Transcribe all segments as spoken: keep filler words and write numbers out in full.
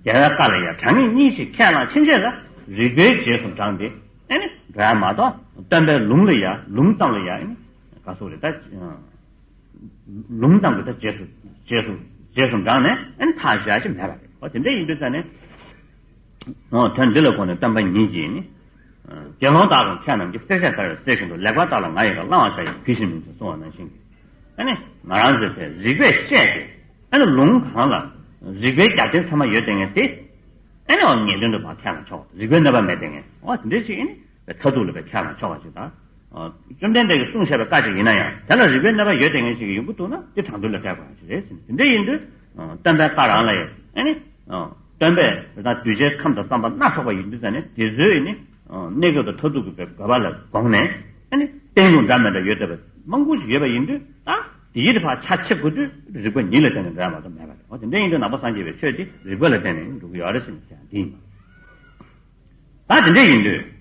རྒྱལ་བའི་བཀའ་ལ་ཡང་དྲང་ངེས་གཉིས་ཤིག་ཁས་བླངས་ཕྱིན་ཆད་ལ་རིགས་པའི་རྗེས་སུ་འབྲངས་ཏེ་ཨ་ནི་འགྲོ་ཡ་མ་གཏོགས། སྟོན་པའི་ལུང་ལ་ཡང་ལུང་ཙམ་ལ་ཡང་ཨ་ནི་ག་སོགས་རེད་ད། ལུང་ཙམ་གྱི་ད་རྗེས་སུ་རྗེས་སུ་རྗེས་སུ་འབྲངས་ནས་ཨ་ནི་ཐག་བཞག་ཅིག་མེད་པ་རེད། འོ་དེ་འདྲ་ཡིན་དུས་ཙ་ནས། འོ་དོན་འདི་ལ་དགོངས་ནས་སྟོན་པ་ཉིད་ཀྱིས་ནི། དགེ་སློང་དག་དང་མཁས་རྣམས་ཀྱིས། གསེར་ཞལ་ལྟ་བའི་གསེར་བཞིན་དུ། ལེགས་པར་བརྟགས་ལ་ང་ཡི་བཀའ། བླང་བར་བྱ་ཡི་གུས་ཕྱིར་མིན་ཞེས་གསུངས་པ་ནང་བཞིན་གྱི། ཨ་ནི་ང་རང་ཚོས་དེ་རིགས་པས་དཔྱད་དེ། ཨ་ནི་ལུང་གང་ལ་རིགས་པའི་རྒྱབ་རྟེན་ཚད་མ་ཡོད་དེ་ངས་དེ། ཨ་ནི་འོ་ངེས་དོན་དུ་མར་ཁས་བླངས་ཆོག་རིགས་པའི་གནོད་པ་མེད་དེ་ངས་འོ་དེ་འདྲ་ཞིག་ཨ་ནི་མཐར་ཐུག་ལ་བས་ཁས་བླངས་ཆོག་པ་ཞིག་དང་། བཅོམ་ལྡན་འདས་ཀྱིས་གསུངས་བཞག་པའི་བཀའ་ཅིག་ཡིན་ན་ཡང་དེ་ལ་རིགས་པའི་གནོད་པ་ཡོད་དེ་ངས་ཞིག་ཡོང་གི་འདུག་ན་དེ་དྲང་དོན་ལ་བཀལ་དགོས་ཡ་ཞིག་རེད་ཟེར་ནས། དེ་འདྲ་ཡིན་དུས་སྟོན་པའི་བཀའ་རང་ལ་ཡང་ཨ་ནི། སྟོན་པས་དེ་དག་གདུལ་བྱའི་ཁམས་དང་བསམ་པ་སྣ་ཚོགས་པ་ཡིན་དུས་ཙ་ནས་དེ་ཚོའི་ནི། གནས་སྐབས་དང་མཐར་ཐུག་གི་བའི་དགོས་པ་ལ་དགོངས་ནས་ཨ་ནི་བསྟན་ལུགས་འདྲ་མི་འདྲ་ཡོད་བསྡད་པ་མང་པོ་ཞིག་ཡོད་པ་ཡིན་དུས་ད་དེ་ཡིད་དུ་ཕར་ཆ་ཕྱེ་དགོས་དུས་རིགས་པ་ཉིད་ལ་བརྟེན་ནས་འགྲོ་ཡ་མ་གཏོགས་མེད་པ་རེད། འོ་དེ་འདྲ་ཡིན་དུས་ནང་པ་སངས་རྒྱས་པའི་ཆོས་དེ་རིགས་པ་ལ་བརྟེན་ནས་འགྲོ་གི་ཡོད་རེད་ཟེར་ནས་བཤད་ཡ་འདི་ཡིན་པ་རེད། ད་དེ་འདྲ་ཡིན་དུས།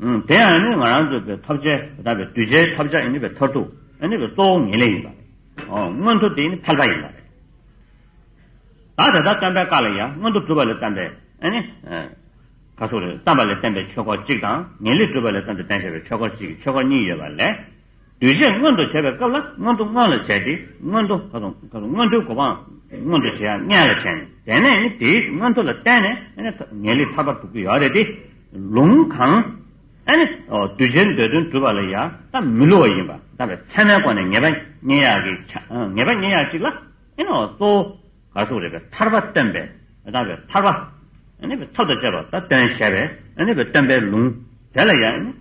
ཨུམ། དེ་ཡང་ནི་ང་རང་ཚོའི་བའི་ཐོབ་བྱའི་ད་བའི་གདུལ་བྱའི་ཐོབ་བྱ་ཡིན་ནི་བའི་མཐར་ཐུག་ཨ་ནི་བའི་གཙོ་བོ་ངེས་ལེགས་ཡིན་པ་རེད། ཨོ་མངོན་མཐོ་དེ་ནི་ཕལ་པ་ཡིན་པ་རེད། ད་དེ་ལྟར་སྟོན་པའི་བཀའ་ལ་ཡང་མངོན་མཐོ་གྲུབ་པ་ལས་བརྩམས་པའི་ཨ་ནི། ག་སོགས་རེད། བརྩམས་པ་ལས་བརྟེན་པའི་ཆོས་འཁོར་གཅིག་དང་ངེས་ལེགས་གྲུབ་པ་ལས་བརྩམས་ཏེ་བསྟན་བྱ་བའི་ཆོས་འཁོར་གཅིག་གི་ཆོས་འཁོར་གཉིས་ཡོད་པ་ལས། གདུལ་བྱས་མངོན་དུ་བྱེད་པའི་སྐབས་ལ་མངོན་མཐོ་སྔོན་ལ་བྱས་ཏེ་མངོན་མཐོ་ག་སོགས་ག་སོགས་མངོན་མཐོའི་གོ་འཕང་མངོན་དུ་བྱེད་ཡ་སྔོན་ལ་བྱས་ནས་དེ་ནས་ནི་དེའི་མངོན་མཐོ་ལ་བརྟེན་ནས་ཨ་ནི་ངེས་ལེགས་ཐར་པ་སྒྲུབ་ཀྱི་ཡོད་རེད་དེ། ལུང་གང་ཨ་ནི་གདུལ་བྱའི་འདོད་དོན་སྒྲུབ་པ་ལ་ཡང་ད་མི་བསླུ་བ་ཡིན་པ་ད་བའི་ཚད་མའི་སྒོ་ནས་ངེས་པ་རྙེད་ཡག་གི་ཆ་ངེས་པ་རྙེད་ཡག་ཅིག་ལ་ཨ་ནི་གཙོ་བོ་ག་སོགས་རེད་པས་ཐར་པ་སྟོན་པས་ད་བའི་ཐར་པ་ཨ་ནི་བའི་ཐབས་དང་བཅས་པ་ད་སྟོན་བྱས་པས་ཨ་ནི་བའི་སྟོན་པའི་ལུང་དེ་ལ་ཡང་ཨ་ནི་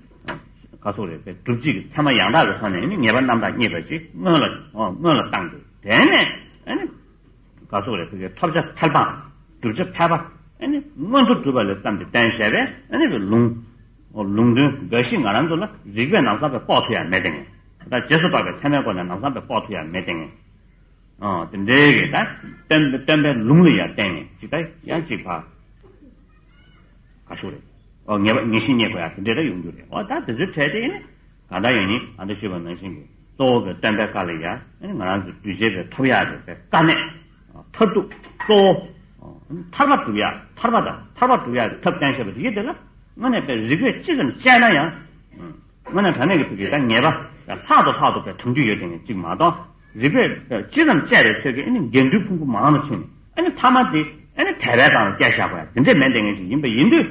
ག་སོགས་རེད་པས་སྒྲུབ་བྱེད་ཀྱི་ཚད་མ་ཡང་དག་གི་ཐོག་ནས་ཨ་ནི་ངེས་པ་རྣམ་དག་རྙེད་པ་ཅིག་སྔོན་ལ་སྔོན་ལ་བཏང་སྟེ་དེ་ནས་ཨ་ནི། ག་སོགས་རེད་ཕ་གིའི་ཐོབ་བྱ་ཕལ་པ། བསྒྲུབ་བྱ་ཕལ་པ། ཨ་ནི་མངོན་མཐོ་གྲུབ་པ་ལས་བརྩམས་ཏེ་བསྟན་བྱས་པས་ཨ་ནི་བའི་ལུང་། ལུང་དོན་འགའ་ཞིག་ང་རང་ཚོ་ལ་རིགས་པས་ནམ་ཡང་བས་དཔོག་ཐུབ་ཡ་མེད་དེ་ངས། ད་རྗེས་སུ་དཔག་པའི་ཚད་མའི་སྒོ་ནས་ནམ་ཡང་བས་དཔོག་ཐུབ་ཡ་མེད་དེ་ངས། ཨ་དེ་འདྲའི་གི་ད་སྟོན་སྟོན་པའི་ལུང་ལ་ཡང་བརྟེན་ནས་ཅིག་ད་ཡང་ཅིག་ཕ། ག་ཤོག་རེད། ཨོ་ངེས་པ་ངེས་ཤེས་རྙེད་དགོས་ཡ་དེ་འདྲ་ད་ཡོང་རྒྱུ་རེད། ཨོ་ད་དེ་ཚོའི་གྲས་དེ་ཡིན་ན་གང་ལྟར་ཡིན་ནི་ཨ་འདྲ་ཞུས་པ་ནང་བཞིན་གྱི་གཙོ་བོ་གི་སྟོན་པའི་བཀའ་ལ་ཡ་ཨ་ནི་ང་རང་ཚོ་གདུལ་བྱའི་བའི་ཐོབ་ཡག་གི་བའི་དཀའ་གནད་མཐར་ཐུག་གཙོ་བོ་ཐར་པ་སྒྲུབ་ཡག་ཐར་པ་དང་ཐར་པ་སྒྲུབ་ཡག་གི་ཐབས་བསྟན་བཞག་པ་དེ་ཡིན་དེ་ལ་དངོས་གནས་པའི་རིགས་པས་ཅི་ཙམ་དཔྱད་ན་ཡང་། དངོས་གནས་དྲང་གནས་ཀྱི་ཐུགས་ཀྱིས་ད་ངེས་པ་ལྷག་ཏུ་ལྷག་ཏུ་བའི་དྲང་རྒྱུ་ཡོད་དེ་ངས་གཅིག་མ་གཏོགས་རིགས་པས་ཅི་ཙམ་དཔྱད་པའི་ཚོད་ཀྱིས་ཨ་ནི་འགལ་འདུའི་ཕུང་པོ་མང་དུ་ཕྱིན་ནས་ཨ་ནི་མཐའ་མ་དེ་ཨ་ནི་དད་པའི་སྒང་ལ་བསྐྱལ་བཞག་པ་ཡ་དེ་འདྲས་མེད་དེ་ངས་ཅིག་ཡིན་པ་ཡིན་དུས་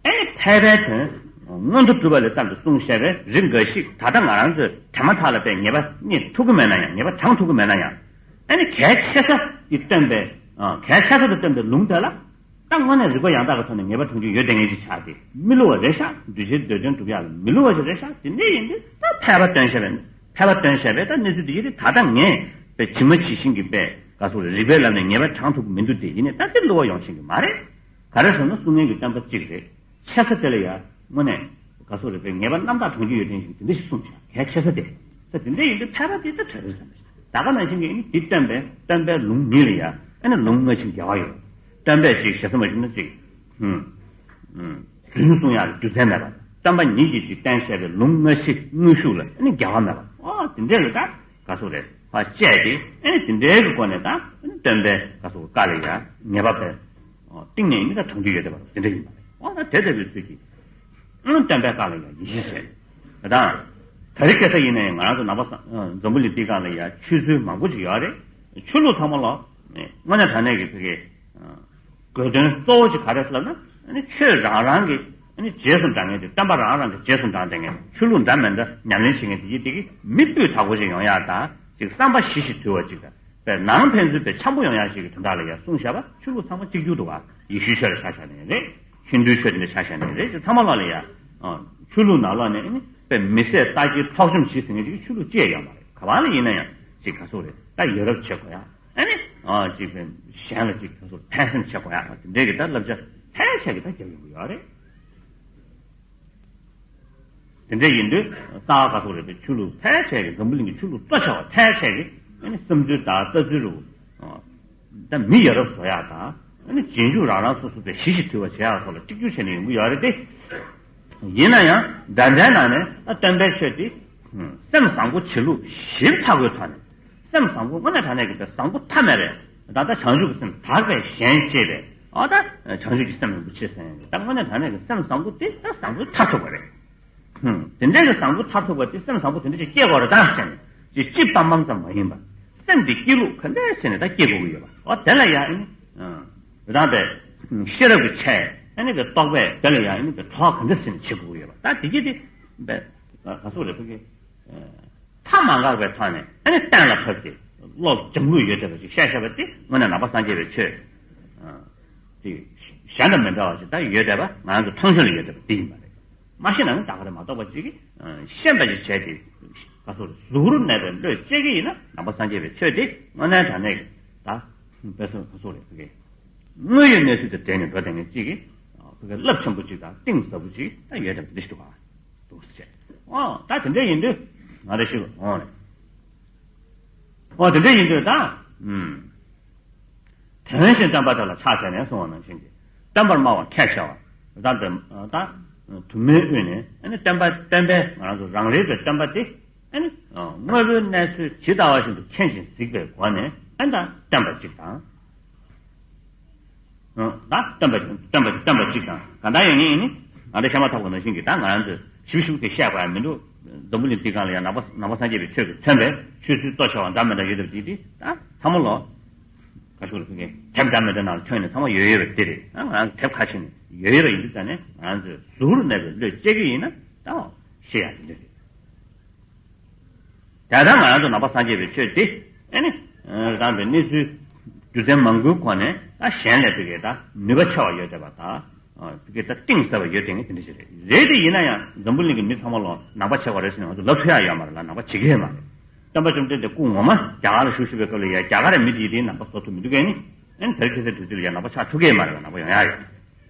ཨ་ནི་ཕལ་པའི་དོན་མངོན་མཐོ་གྲུབ་པ་ལས་བརྩམས་ཏེ་གསུངས་བཞག་པའི་རིགས་འགའ་ཞིག་ད་ལྟ་ང་རང་ཚོས་དེ་མ་ཐག་ལ་བས་ངེས་པ་རྙེད་ཐུབ་ཀྱི་མེད་ན་ཡང་ངེས་པ་དྲང་ཐུབ་ཀྱི་མེད་ན་ཡང་ཨ་ནི་གལ་ཆེ་ས་དེ་སྟོན་པའི་གལ་ཆེ་ས་དེ་སྟོན་པའི་ལུང་དེ་ལ། ད་དངོས་གནས་རིགས་པ་ཡང་དག་གི་ཐོག་ནས་ངེས་པ་དྲང་རྒྱུ་ཡོད་དེ་ངེས་ཅིག་ཆགས་ཏེ་མི་བསླུ་བ་རེད་ཤག་གདུལ་བྱའི་འདོད་དོན་སྒྲུབ་ཡག་ལ་མི་བསླུ་བ་ཞིག་རེད་ཤག་དེ་འདྲ་ཡིན་དུས་ད་ཕལ་པ་སྟོན་བྱས་པས་ཕལ་པ་སྟོན་བྱས་པས་ད་གནས་ཚུལ་འདི་ཡིན་དུས་ད་ལྟ་ངས་པའི་ཇི་མ་ཇི་བཞིན་གྱི་པས་ག་སོགས་རེད་རིགས་པའི་ལམ་ནས་ངེས་པ་དྲང་ཐུབ་ཀྱི་མི་འདུག་དེ་ཡིན་ནས་ད་དེ་བསླུ་བ་ཡོང་ཤེས་ཀྱི་མ་རེད། ག་རེ་ཟེར་ན་གསུང་མཁན་གྱི་སྟོན་པ་གཅིག་རེད། ཆེ་ས་དེ་ལ་ཡ་དངོས་གནས་ག་སོགས་རེད་པས་ངེས་པ་རྣམ་དག་དྲང་རྒྱུ་ཡོད་དེ་ཞིག་དེ་འདྲ་ཞིག་གསུངས་བྱས་གལ་ཆེ་ས་དེ་ས་དེ་འདྲ་ཡིན་དུས་ཕལ་པ་དེ་ད་གྲ་རེད་བསམ་པ་ཞིག་ད་ག་ནང་བཞིན་གྱི་ཨ་ནི་དེ་སྟོན་པའི་སྟོན་པའི་ལུང་ཉིད་ལ་ཡ་ཨ་ནི་ལུང་སྔ་ཕྱི་འགལ་བ་ཡོད། སྟོན་པས་ཅིག་ཞེ་ས་མ་ཞུས་ན་ཅིག་ཧུམ། ཧུམ། རྫུན་གསུང་ཡག་གི་རྒྱུ་མཚན་མེད་པ། སྟོན་པ་ཉིད་ཀྱིས་ཅིག་བསྟན་བཞག་པའི་ལུང་སྔ་ཕྱི་དངོས་ཤུགས་ལ་ཨ་ནི་འགལ་བ་མེད་པ། ཨོ་དེ་འདྲས་ལ་ད་ག་སོགས་རེད་ཕར་བཅད་དེ་ཨ་ནི་དེ་འདྲའི་གི་སྒོ་ནས་ད་ཨ་ནི་སྟོན་པའི་ག་སོགས་བཀའ་ལ་ཡ་ངེས་པ་བས་གཏིང་ནས་ཨ་ནི་ད་དྲང་རྒྱུ་ཡོད་བསྡད་པ་དེ་འདྲ་ཡིན་པ་རེད། ཨོ་ད་དེ་ལྟ་བུའི་ཚུལ་གྱིས་ཨ་ནི་སྟོན་པའི་བཀའ་ལ་ཡ་ཡིད་ཆེས་བྱས་ད་ད་རེས་ཁ་སང་ཡིན་ན་ཡང་ང་རང་ཚོ་ནང་པ་སངས་འཛམ་བུ་གླིང་འདིའི་སྒང་ལ་ཡ་ཆོས་ཚུལ་མང་པོ་ཅིག་ཡོད་རེད། ཆོས་ལུགས་ཚང་མ་ལ་དངོས་གནས་དྲང་གནས་ཀྱི་ཕ་གི་དགོས་དོན་གཙོ་བོ་ཅིག་ག་རེ་ཟེར་ལབ་ན། ཨ་ནི་ཆོས་རང་རང་གི་ཨ་ནི་རྗེས་སུ་འབྲང་མཁན་དེ་སྟོན་པ་རང་རང་གི་རྗེས་སུ་འབྲང་བསྡད་མཁན་ཆོས་ལུགས་འདྲ་མི་འདྲ་ཉམས་ལེན་བྱེད་མཁན་དེ་ཡིན་དེ་གི་མི་སྤུས་དག་པོ་ཞིག་ཡོང་ཡག་དང་ཅིག་བསམ་པ་ཞི་ཞིང་དུལ་བ་ཅིག་དང་དཔེར་ནང་ཕན་ཚུན་དཔེ་འཆམ་པོ་ཡོང་ཡག་ཞིག་གི་དོན་དག་ལ་ཡ་གསུངས་བཞག་པ་ཆོས་ལུགས་ཚང་མ་གཅིག་གྱུར་འདུག་ག་ཡེ་ཤུའི་ཆོས་དེ་འདྲ་ཆ་བཞག་ནའི་རེད། ཧིན་དུའི་ཆོས་དེ་འདྲ་ཆ་བཞག་ནའི་རེད། ཅིག་ཚང་མ་ལ་ལ་ཡ་ཆོས་ལུགས་ནང་ལོགས་ནས་ཨ་ནི་དཔེ་མི་བསད་རྟ་འཁྱེར་འཕྲོག་བཅོམ་བྱེད་ཟེར་མཁན་ཅིག་ཆོས་ལུགས་ཅི་ཡང་ཡོད་མ་རེད། ག་བ་ལ་ཡིན་ན་ཡང་ཅིག་ག་སོགས་རེད། ད་ཡ་རབས་བྱེད་དགོས་ཡ། ཨ་ནི། ཨ་ཅིག་གཞན་ལ་ཅིག་ཁྱོད་ཚོ་ཕན་སེམས་བྱེད་དགོས་ཡ་དང་དེ་འདྲའི་གི་ད་བསླབ་བྱ་ཕལ་ཆེར་གི་ད་རྒྱབ་ཡོང་གི་ཡོད་རེད། དེ་འདྲ་ཡིན་དུས་རྩ་བ་ག་ཚོད་རེད་པའི་ཆོས་ལུགས་ཕལ་ཆེར་གི་འཛམ་བུ་གླིང་གི་ཆོས་ལུགས་གཙོ་ཆེ་བ་ཕལ་ཆེར་གི་ཨ་ནི་བསམ་ཚུལ་དང་ལྟ་ཚུལ་རུ། ད་མི་ཡ་རབས་བཟོ་ཡ་དང་ཨ་ནི་རྗེས་འཇུག་རང་རང་སོ་སོ་པའི་ཞི་ཞིང་དུལ་བ་བྱེད་ཡ་སོགས་ལ་གཅིག་གྱུར་བྱས་ནས་ཡོང་གི་ཡོད་རེད་དེ། ཡིན་ན་ཡང་འདྲ་འདྲའི་ནང་ནས་ད་སྟོན་པའི་ཆོས་དེ་སེམས་བཟང་པོ་བྱེད་ལུགས་ཞིབ་ཚགས་པོའི་ཐོག་ནས། སེམས་བཟང་པོ་དངོས་གནས་དྲང་གནས་ཀྱི་དེ་བཟང་པོ་ཐ་མེད་པས་ད་ལྟ་བྱང་ཆུབ་ཀྱི་སེམས་དག་པས་གཞན་གཅེས་པས་ ཨ་ད་བྱང་ཆུབ་ཀྱི་སེམས་རིན་པོ་ཆེ་ཟེར་ཡང་ད་དངོས་གནས་དྲང་གནས་ཀྱི་སེམས་བཟང་པོ་དེ་ད་བཟང་པོའི་མཐར་ཐུག་པ་རེད། ཧུམ། དེ་འདྲའི་གི་བཟང་པོ་མཐར་ཐུག་པ་དེ་སེམས་བཟང་པོ་དེ་འདྲ་ཅིག་སྐྱེ་དགོས་རེད་ད་ཟེར་ནས་ཅིག་སྤྱི་བཏང་བཏང་ཙམ་མ་ཡིན་པ། སེམས་དེ་སྐྱེ་ལུགས་ག་འདྲ་བྱས་ནས་ད་སྐྱེ་དགོས་ཀྱི་ཡོད་པ། འོ་དེ་ལ་ཡང་ཨ་ནི། རང་པའི་ཤེས་རབ་ཀྱི་ཆས་ཨ་ནི་གི་རྟོགས་པས་དེ་ལ་ཡང་ཨ་ནི་གི་གྲོགས་ག་འདྲ་བྱས་ནས་བྱེད་དགོས་ཀྱི་ཡོད་པ། ད་དེ་གི་དེ་ག་སོགས་རེད་ཕ་གི། མཐའ་མ་འགག་པའི་ཐོག་ནས་ཨ་ནི་གཏན་ལ་ཕབ་སྟེ་བློ་སྦྱང་དགོས་ཡོད་བསྡད་པ་ཅིག་བཤད་བཤད་པ་དེ་དངོས་གནས་ནང་པ་སངས་རྒྱས་པའི་ཆོས་དེ་གཞན་དང་མི་འདྲ་བ་ཅིག་ད་ཡོད་བསྡད་པ་ང་རང་ཚོ་མཐོང་ཆོས་ལ་ཡོད་བསྡད་པ་དེ་ཡིན་པ་རེད། མ་ཤེས་ན་ནི་ད་ག་རེ་མ་གཏོགས་པ་ཅིག་གིས་ཤེས་པ་ཅིག་བྱས་ཏེ་ག་སོགས་གཟུགས་རུ་གནས་པའི་བློས་བཅད་ཀྱི་ཡིན་ན་ནང་པ་སངས་རྒྱས་པའི་ཆོས་དེ་དངོས་གནས་དྲང་གནས་ཀྱི་ད་དཔེ་སོགས་ག་སོགས་རེད་ཕ་གི། དངོས་ཡོད་གནས་ཚུལ་དང་འབྲེལ་ནས་འགྲོ་བསྡད་མཁན་ཅིག་གིས་ཕ་གི་རླབས་ཆེན་པོ་ཅིག་དང་གཏིང་ཟབ་པོ་ཅིག་ད་ཡོད་བསྡད་པ་འདི་ཞིག་འདུག་ག་འདུག་ཟེར། ཨོ་ད་དེ་འདྲ་ཡིན་དུས་ང་རེ་ཞིག་ཨོ་ནས་ཨོ་དེ་འདྲ་ཡིན་དུས་ད་ཨུམ། དོན་བཞིན་སྟོན་པ་དེ་ལ་ཕྱག་བྱས་ནས་གསུངས་པ་ནང་བཞིན་གྱི་སྟོན་པར་སྨྲ་བ་ཁས་འཆེ་བ་ད་དེ་ད་དུ་མའི་དབུས་ནས་ཨ་ནི་སྟོན་པ་སྟོན་པའི་ང་རང་ཚོ་རང་རེའི་གི་སྟོན་པ་དེ་ཨ་ནི་དངོས་པོའི་གནས་ཚུལ་ཇི་ལྟ་བ་བཞིན་དུ་མཁྱེན་ཅིང་གཟིགས་པའི་སྒོ་ནས་ཨ་ནི་ད་སྟོན་པ་གཅིག་དང་། ད་སྟོན་པ་སྟོན་པ་སྟོན་པ་གཅིག་དང་གང་ལྟར་ཡང་ཡིན་ནི་ང་ཚོ་བཤད་མ་ཐག་པ་ནང་བཞིན་གྱི་ད་ང་རང་ཚོས་ཞིབ་ཞིབ་ཀྱིས་བཤད་པ་ཡང་མི་འདུག་འཛམ་བུ་གླིང་འདི་སྒང་ལ་ཡང་ནང་པ་ནང་པ་སངས་རྒྱས་པའི་ཆོས་ཀྱིས་མཚོན་པའི་ཆོས་ཚུལ་གཙོ་ཆེ་བ་འདྲ་མི་འདྲ་ཡོད་དམ་དེ་དེ་ད་ཚང་མ་ལོ་ག་ཞུ་ལ་ཕུལ་མཁན་དེབ་འདྲ་མི་འདྲ་ནང་ལ་ཐོན་ནས་ཚང་མ་ཡོད་ཡོད་པ་དེ་རེད། ང་རང་ཚོ་དེབ་ཁ་ཕྱེ་ནས་ཡོད་ཡོད་པ་ཡིན་དུས་ཙང་ནས་ང་རང་ཚོས་གཟུགས་རུ་གནས་པའི་བློས་བཅད་ཀྱི་ཡིན་ན་ད་ཤེས་ཡག་དེ་འདྲ་རེད། ད་ལྟ་ང་རང་ཚོ་ནང་པ་སངས་རྒྱས་པའི་ཆོས་དེ་ཨ་ནི་རང་པའི་གནས་ཚུལ་རྒྱུ་མཚན་མང་པོའི་སྒོ་ནས་ད་གཞན་ལས་ཕ་གི་ད་ནུས་པ་ཆེ་བ་ཡོད་བསྡད་པ་དང་ཕ་གི་ད་གཏིང་ཟབ་པ་ཡོད་བསྡད་མཁན་དེ་འདྲ་ཞིག་རེད། རེད་དེ་ཡིན་ན་ཡང་འཛམ་བུ་གླིང་གི་མི་ཚང་མ་ལོ་ནང་པ་ཆགས་པ་རེད་ཟེར་ནས་ང་ཚོ་ལབ་ཐུབ་ཡག་ཡོད་མ་རེད་ལ། ནང་པ་བྱེད་ཀྱི་ཡོད་མ་རེད། སྟོན་པ་བཅོམ་ལྡན་འདས་སྐུ་ངོ་མ་རྒྱ་གར་ལ་བཞུགས་བཞུགས་པའི་སྐབས་ལ་ཡང་རྒྱ་གར་ར་མི་དེ་ཡིན་དེ་ནང་པ་བཟོ་ཐུབ་མི་འདུག་གས་ནི། ཨ་ནི་དེར་ཁྱེད་ཚོའི་དུས་ཚོད་ལ་ཡང་ནང་པ་ཆགས་ཐུབ་ཀྱི་ཡོད་མ་རེད་ལ། ནང་པ་ཡོང་ཡག་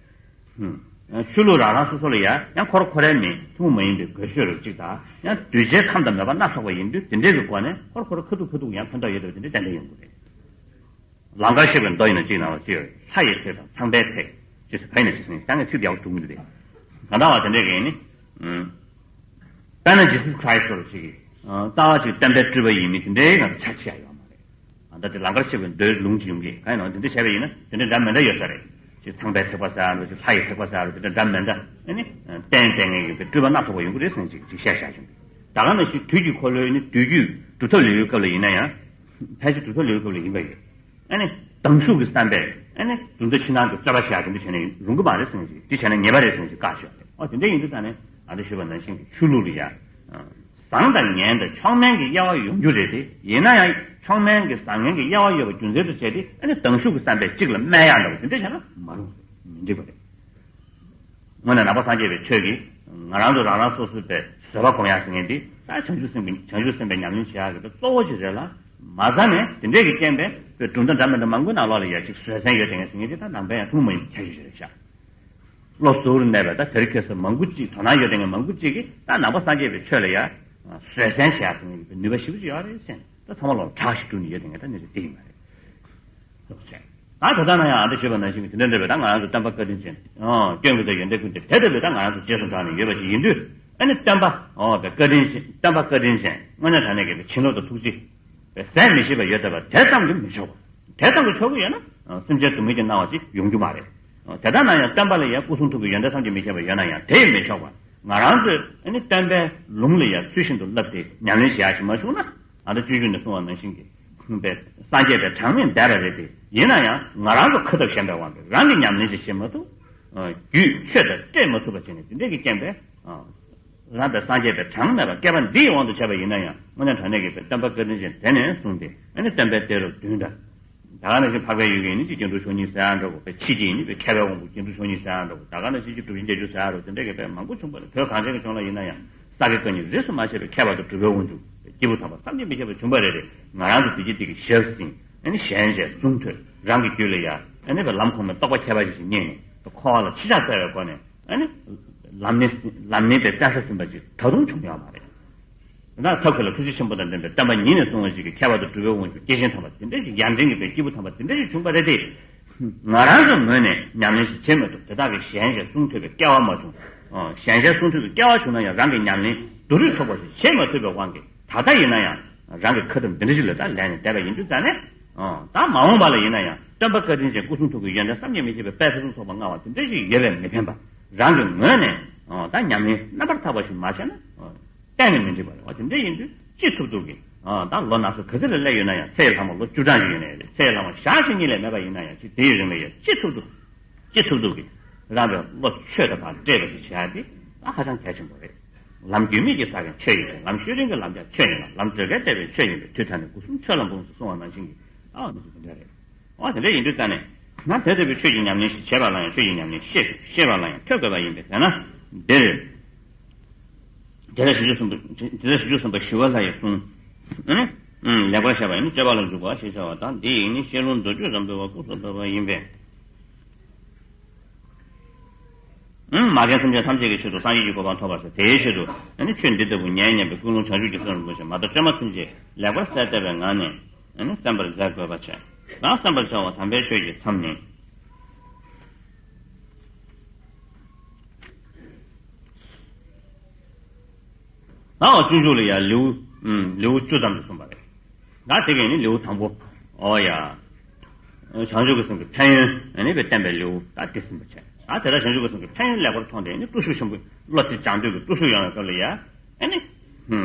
ཡོད། ཆོས་ལུགས་རང་རང་སོ་སོ་ལ་ཡང་ཡང་ཁོ་ར་ཁོ་རའི་མིང་ཐུན་མོང་མ་ཡིན་པའི་དགའ་ཤོས་རབ་ཅིག་དང་ཡང་གདུལ་བྱའི་ཁམས་དང་མོས་པ་སྣ་ཚོགས་པ་ཡིན་དུས་དེ་འདྲའི་གི་སྒོ་ནས་ཁོ་ར་ཁོ་ར་ཁ་ཐུག་ཁ་ཐུག་ཡང་ཕན་ཐོགས་ཡོད་དེ་དེ་འདྲའི་ཏན་ཏན་ཡོང་གི་རེད། ལང་ཀར་གཤེགས་པའི་མདོ་ཡིན་ན་གཅིག་ནང་ལ་གཅིག་ཡོད། ལྷ་ཡི་ཐེག་དང་ཚངས་པའི་ཐེག་ཅེས་སུ་བས་ནས་ཞེས་ཟེར་ནས་ད་ངས་ཚིག་ཡག་པོ་བྱུང་གི་རེད། གང་ལྟར་བ་དེ་འདྲའི་གི་ནི། དཔེར་ན་Jesus Christ་ལ་ཞིག་གིས་རྩ་བ་ཅིག་བསྟན་པའི་སྤྲུལ་པ་ཡིན་མིན་དེ་འདྲའི་ང་ཚོ་ཆ་ཆེ་ཡ་ཡོད་མ་རེད། ད་དེ་ལང་ཀར་གཤེགས་པའི་མདོའི་ལུང་ཅིག་ཡོང་གི་གང་ཡིན་ནའང་དེ་འདྲ་བྱས་པ་ཡིན་ན་དེ་འདྲ་འདྲ་མི་འདྲ་ཡོད་ས་རེད། ཅིག་ཚངས་པའི་ཐེག་པ་ཟེར་ར་འགྲོ་ཅིག་ལྷ་ཡི་ཐེག་པ་ཟེར་ར་འགྲོ་དེ་འདྲ་འདྲ་མི་འདྲ་ཨ་ནི་བསྟན་བསྟན་ངེས་ཡིན་པའི་སྤྲུལ་པ་སྣ་ཚོགས་པ་ཡོང་གི་རེད་ཟེར་ཅིག་ཅིག་བཤད་བཞག་བྱུང་གི། ད་ག་ནང་བཞིན་དུས་ཀྱི་འཁོར་ལོའི་ནི་བསྡུས་རྒྱུད་གྲུབ་ཐོབ་ལེའུའི་སྐབས་ལ་ཡིན་ན་ཡང་། ཕལ་ཆེར་གྲུབ་ཐོབ་ལེའུའི་སྐབས་ལ་ཡིན་པ་ཡོད། ཨ་ནི་སྡང་ཞུགས་ཀྱི་བསམ་པས་ཨ་ནི་གཟུགས་མཛའ་ཕྱི་ནང་གི་རྩོད་པ་བྱེད་ཡག་དེ་འདྲ་བྱས་ན་རུང་གི་མ་རེད་ཟེར་ནས་ཅིག་དེ་བྱས་ན་ཉེས་པ་རེད་ཟེར་ནས་ཅིག་བཀག་ཆོག་རེད། ཨོ་དེ་འདྲ་ཡིན་དུས་ད་ནི་ང་ཚོ་ཞུས་པ་ནང་བཞིན་གྱི་ཆོས་ལུགས་ལ་ཡ། བཟང་དང་ངན་དང་མཆོག་དམན་གྱི་དབྱེ་བ་ཡོང་རྒྱུ་རེད་དེ་ཡིན་ན་ཡང་མཆོག་དམན་གྱི་བཟང་ངན་གྱི་དབྱེ་བ་ཡོད་པ་རྒྱུ་མཚན་དུ་བྱས་ཏེ་ཨ་ནི་སྡང་ཞུགས་ཀྱི་བསམ་པས་གཅིག་ལ་སྨད་ཡག་འདྲ་བ་དེ་འདྲ་བྱས་ན་མ་རུང་རེད། མི་འགྲིག་པ་རེད། དངོས་གནས་ནང་པ་སངས་རྒྱས་པའི་ཆོས་ཀྱིས་ང་རང་ཚོ་རང་རང་སོ་སོའི་པའི་བཟོད་པ་སྒོམ་ཡག་ཟེར་མཁན་འདི་ད་བྱང་ཆུབ་སེམས་ཀྱི་བྱང་ཆུབ་སེམས་དཔའི་ཉམས་ལེན་བྱེད་ཡག་གི་གཙོ་བོ་ཅིག་རེད་ལ། མ་རྩ་ནས་དེ་འདྲས་ཀྱི་རྐྱེན་པས་པའི་གྲུབ་མཐའ་འདྲ་མི་འདྲ་མང་པོའི་ནང་ལོགས་ལ་ཡ་གཅིག་བཟོད་བསྲན་ཡོད་དེ་ངས་ཟེར་མཁན་འདི་ད་ནང་པའི་ཡང་ཐུན་མོང་མ་ཡིན་པའི་ཁྱད་ཆོས་ཅིག་རེད་ཤག་བློ་གཟུ་བོར་གནས་པའི་ད་དེར་ཁེལ་ས་མང་པོ་ཅིག་དོ་སྣང་ཡོད་དེ་ངས་མང་པོ་ཅིག་གིས་ད་ནང་པ་སངས་རྒྱས་པའི་ཆོས་ལ་ཡ་བཟོད་བསྲན་བྱེད་ཡག་ཟེར་མཁན་འདི་ནུས་པ་ཞེ་པོ་ཅིག་ཡོད་རེད་ཟེར་ནས་ད་ཚང་མ་ལོག་གྲགས་ཤིག་བསྒྲུབས་ནས་ཡོད་དེ་ངས་ད་གནས་ཚུལ་འདི་ཡིན་པ་རེད། ད་ད་ལྟ་ན་ཡང་ཨ་འདྲ་ཞུས་པ་ནང་བཞིན་གྱི་དེ་འདྲ་འདྲ་བའི་ད་ང་རང་ཚོ་བསྟན་པ་བཀའ་དྲིན་ཅན། ཨོ་སྐྱོན་ཀུན་དང་ཡོན་ཏན་ཀུན་ཏེ་དེ་ལྟ་བུའི་ད་ང་རང་ཚོ་རྗེས་སུ་འབྲངས་ནས་ཡོད་པ་ཞིག་ཡིན་དུས་ཨ་ནི་བསྟན་པ་ཨོ་བའི་བཀའ་དྲིན་ཅན་བསྟན་པ་བཀའ་དྲིན་ཅན་དངོས་གནས་དྲང་གནས་ཀྱི་བྱིན་རླབས་དང་ཐུགས་རྗེ་བའི་ཟད་མི་ཤེས་པ་ཡོད་བསྡད་པ་དེ་ཙམ་གྱིས་མི་ཆོག་པ། དེ་ཙམ་གྱིས་ཆོག་གི་ཡོད་ན་སེམས་ཅན་སྡུག་བསྔལ་གྱི་སྣང་བ་ཅིག་ཡོང་རྒྱུ་མ་རེད། དེ་ལྟར་ན་ཡང་བསྟན་པ་ལ་ཡང་སྐུ་གསུང་ཐུགས་ཀྱི་ཡོན་ཏན་ཐམས་ཅད་མི་ཤེས་པ་ཡོད་ན་ཡང་དེ་ཡིས་མི་ཆོག་པ། ང་རང་ཚོས་ཨ་ནི་བསྟན་པའི་ལུང་ལ་ཡང་ཚུལ་བཞིན་དུ་བསླབས་ཏེ་ཉམས་ལེན་བྱེད་ཡག་ཞིག་མ་བྱུང་ན་ཨ་ནི་སྤྱོད་འཇུག་ནས་གསུངས་པ་ནང་བཞིན་གྱི། པའི་སངས་རྒྱས་པའི་གྲངས་མེད་འདས་པ་རེད་དེ་ཡིན་ན་ཡང་ང་རང་ཚོ་ཁ་ཐབས་གཞན་པའི་དབང་གིས་རང་གི་ཉམས་ལེན་ཅིག་བྱེད་མ་ཐུབ། རྒྱུད་ཆོས་དང་འདྲེས་མ་ཐུབ་པ་བྱས་ནས་དེ་འདྲས་ཀྱི་རྐྱེན་པས། རང་དང་སངས་རྒྱས་པའི་གྲངས་མེད་པ་བསྐལ་པ་འདིའི་དབང་དུ་བྱས་པ་ཡིན་ན་ཡང་དངོས་གནས་དྲང་གནས་ཀྱི་པའི་བསྟན་པ་བཀའ་དྲིན་ཅན་དེ་ནས་བཟུང་སྟེ་ཨ་ནི་བསྟན་པའི་གཏད་རབས་བདུན་དང་། ད་ག་ནང་བཞིན་འཕགས་པའི་ཡུལ་གྱི་ཡིན་ནི་ཅིག་སྐྱེ་འགྲོའི་མཆོག་གཉིས་ཟེར་ཡང་འདྲ་བོ་པའི་ཕྱི་རྒྱལ་ཡིན་ནི་པའི་མཁས་པའི་དབང་པོ་སྐྱེ་འགྲོའི་མཆོག་གཉིས་ཟེར་ཡང་འདྲ་བོ་ད་ག་ནང་བཞིན་གྱི་གྲུབ་ཆེན་བརྒྱད་ཅུ་ཟེར་ཡང་འདྲ་བོ་དེ་འདྲས་ཀྱི་པའི་མང་པོ་བྱུང་བ་རེད། བོད་གངས་ཅན་གྱི་ལྗོངས་ལ་ཡིན་ན་ཡང་། ས་དགེ་བཀའ་རྙིང་རིས་སུ་མ་ཆད་པའི་མཁས་པ་དང་གྲུབ་པའི་དབང་ཕྱུག་སྐྱེས་བུ་དམ་པ་བསམ་གྱིས་མི་ཁྱབ་པ་བྱུང་བ་རེ་རེ་ང་རང་ཚོ་བདེ་སྐྱིད་འདི་གི་ཞབས་ཟིན་ཨ་ནི་ཞལ་མཇལ་གསུང་ཐོས་རང་གི་རྒྱུད་ལ་ཡ་ཨ་ནི་བའི་ལམ་གོང་མའི་རྟོགས་པ་ཁྱད་པར་ཅན་ཞིག་རྙེད་ནས་འཁོར་བ་ལ་ཕྱི་བཞག་བཙལ་བའི་སྒོ་ནས་ཨ་ནི་ལམ་སྣེ་ལམ་སྣེ་དེ་བཙལ་ས་ཟིན་པ་ཅིག་ད་དུང་བྱུང་ཡོད་མ་རེད། ད་ཐབས་མཁས་ལ་ཐུགས་རྗེ་ཆེན་པོ་དང་ལྡན་པའི་བསྟན་པ་ཉིད་ནས་བཟུང་བ་ཞིག་གི་མཁས་པ་དང་གྲུབ་པའི་དབང་ཕྱུག་སྐྱེས་ཆེན་དམ་པ་དེ་འདྲ་ཞིག་ཡར་འདྲེན་གྱི་པའི་སྐྱེས་བུ་དམ་པ་དེ་འདྲ་ཞིག་བྱུང་བ་རེད་དེ། ང་རང་ཚོའི་ངོས་ནས་ཉམས་ལེན་ཞིག་བྱེད་མ་ཐུབ་དེ་དག་གི་ཞལ་མཇལ་གསུང་ཐོས་པའི་སྐལ་བ་མ་བྱུང་། ཞལ་མཇལ་གསུང་ཐོས་ཀྱི་སྐལ་བ་བྱུང་ན་ཡང་རང་གི་ཉམས་ལེན་བསྡུ་རུབ་ཚུགས་པ་ཞིག་བྱེད་མ་ཐུབ་པའི་དབང་གིས་ད་ལྟ་ཡིན་ན་ཡང་རང་གི་ཁ་ཐུམ་འདི་འདྲ་ཞིག་ལ་ད་ལེན་ནས་བསྡད་པ་ཡིན་དུས་ཙང་ནས་ད་མ་འོངས་པ་ལ་ཡིན་ན་ཡང་ སྟོན་པ་བཀའ་དྲིན་ཅན་སྐུ་གསུང་ཐུགས་ཀྱི་ཡོན་ཏན་བསམ་གྱིས་མི་ཁྱབ་པའི་དཔལ་ཕུན་སུམ་ཚོགས་པ་མངའ་བ་དེ་འདྲ་ཞིག་ཡོད་པས་མི་ཕན་པ། རང་གི་ངོས་ནས་ད་ཉམས་ལེན་རྣམ་པར་དག་པ་ཞིག་མ་བྱས་ན་གཏན་ནས་མི་འགྲིག་པ་རེད་བ། དེ་འདྲ་ཡིན་དུས་ཅི་ཐུབ་ཐུབ་ཀྱིས་ད་ལོ་ན་སོ་ག་ཚོད་ལ་སླེབས་ཡོད་ན་ཡང་ཚེ་ཡི་ལྷག་མ་ལོ་བཅུ་གྲངས་ཤིག་ཡིན་ནའི་རེད། ཚེ་ཡི་ལྷག་མ་ཞག་ཞིག་གཉིས་ལས་མེད་པ་ཡིན་ན་ཡང་ཅི་དེའི་རིང་ལ་ཡང་ཅི་ཐུབ་ཐུབ་ཅི་ཐུབ་ཐུབ་ཀྱིས་རང་གི་བློ་ཆོས་དང་ཕར་འདྲེས་པ་ཞིག་བྱས་ཏེ་ད་ཧ་ཅང་གལ་ཆེན་པོ་རེད། ལམ་རྒྱུས་མེད་ཀྱི་ས་གན་ཆོས་ཡིན་པས། ལམ་ཤུལ་རིང་གི་ལམ་རྒྱགས་ཆོས་ཡིན་ལ། ལམ་བགྲོད་དཀའི་བལྟས་པས་ཆོས་ཡིན་པས། དུས་མཐའ་ནས་སྒོ་གསུམ་ཆོས་ལ་འབུངས་སོ་གསུང་བ་ནང་བཞིན་གྱི་ཨ་ནི་སུ་དེ་འདྲ་རེད། འོ་དེ་འདྲ་ཡིན་དུས་ཙང་ནས་ང་དེ་ལྟ་བུའི་ཆོས་ཀྱི་ཉམས་ལེན་ཞིག་བྱེད་པ་ལ་ཡང་ཆོས་ཀྱི་ཉམས་ལེན་ཤེས་ཤེས་པ་ལ་ཡང་ཐོས་དགོས་པ་ཡིན་པས་ཟེར་ན། འདིར་དེ་ལ་བཞི་བཅུ་གསུམ་པ་དེ་ལ་བཞི་བཅུ་གསུམ་པ་ཞི་བ་ལྷ་ཡི་གསུང་ཨ་ནི་ལེགས་པར་བཤད་པ་ཡིན་ན་སྤྱོད་པ་ལ་འཇུག་པ་ཞེས་བྱ་བ་དང་། འདི་ཡིས་ནི་ཤེས་ལུགས་མདོ་རྒྱུད་རབ་འབྱེད་པ་སྐུ་གསུངས་པ་ཡིན་པས། མ་རྒན་སེམས་ཅན་ཐམས་ཅད་ཀྱི་ཆེད་དུ་སངས་རྒྱས་ཀྱི་གོ་འཕང་ཐོབ་པར་བྱ། དེའི་ཆེད་དུ་ནི་ཆོས་འདི་ལྟ་བུ་ཉན་སྙམ་པའི་ཀུན་སློང་བྱང་ཆུབ་ཀྱི་སེམས་རིན་པོ་ཆེ་མ་གཏོགས་བཅོས་མ་ཚུན་ཆད་ལེགས་པར་གསལ་བཏབ་པའི་ངང་ནས་ནི་གསན་པར་མཛད་དགོས་པ་བྱས། ཡང་གསན་པར་བྱ་བ་དམ་པའི་ཆོས་ཀྱི་མཚམས་ནི། ད་འོ་སྤྱོད་འཇུག་ལ་ཡང་ལེའུ་ལེའུ་བཅུ་ཙམ་དུ་གསུངས་པ་རེད། ད་དེ་གས་ནི་ལེའུ་དང་པོ། ཨོ་ཡ། བྱང་ཆུབ་ཀྱི་སེམས་ཀྱི་ཕན་ཡོན་ཨ་ནི་བསྟན་པའི་ལེའུ་ད་འདི་ཟིན་པ་བྱས། ད་དེ་ལྟར་བྱང་ཆུབ་ཀྱི་སེམས་ཀྱི་ཕན་ཡོན་ལེགས་པར་མཐོང་སྟེ་ནི་བརྟུལ་ཞུགས་ཆེན་པོ་བློ་གཅིག་སྦྱང་འདོད་ཀྱི་བརྟུལ་ཞུགས་ཡོང་བའི་སྐབས་ལ་ཡ། ཨ་ནི།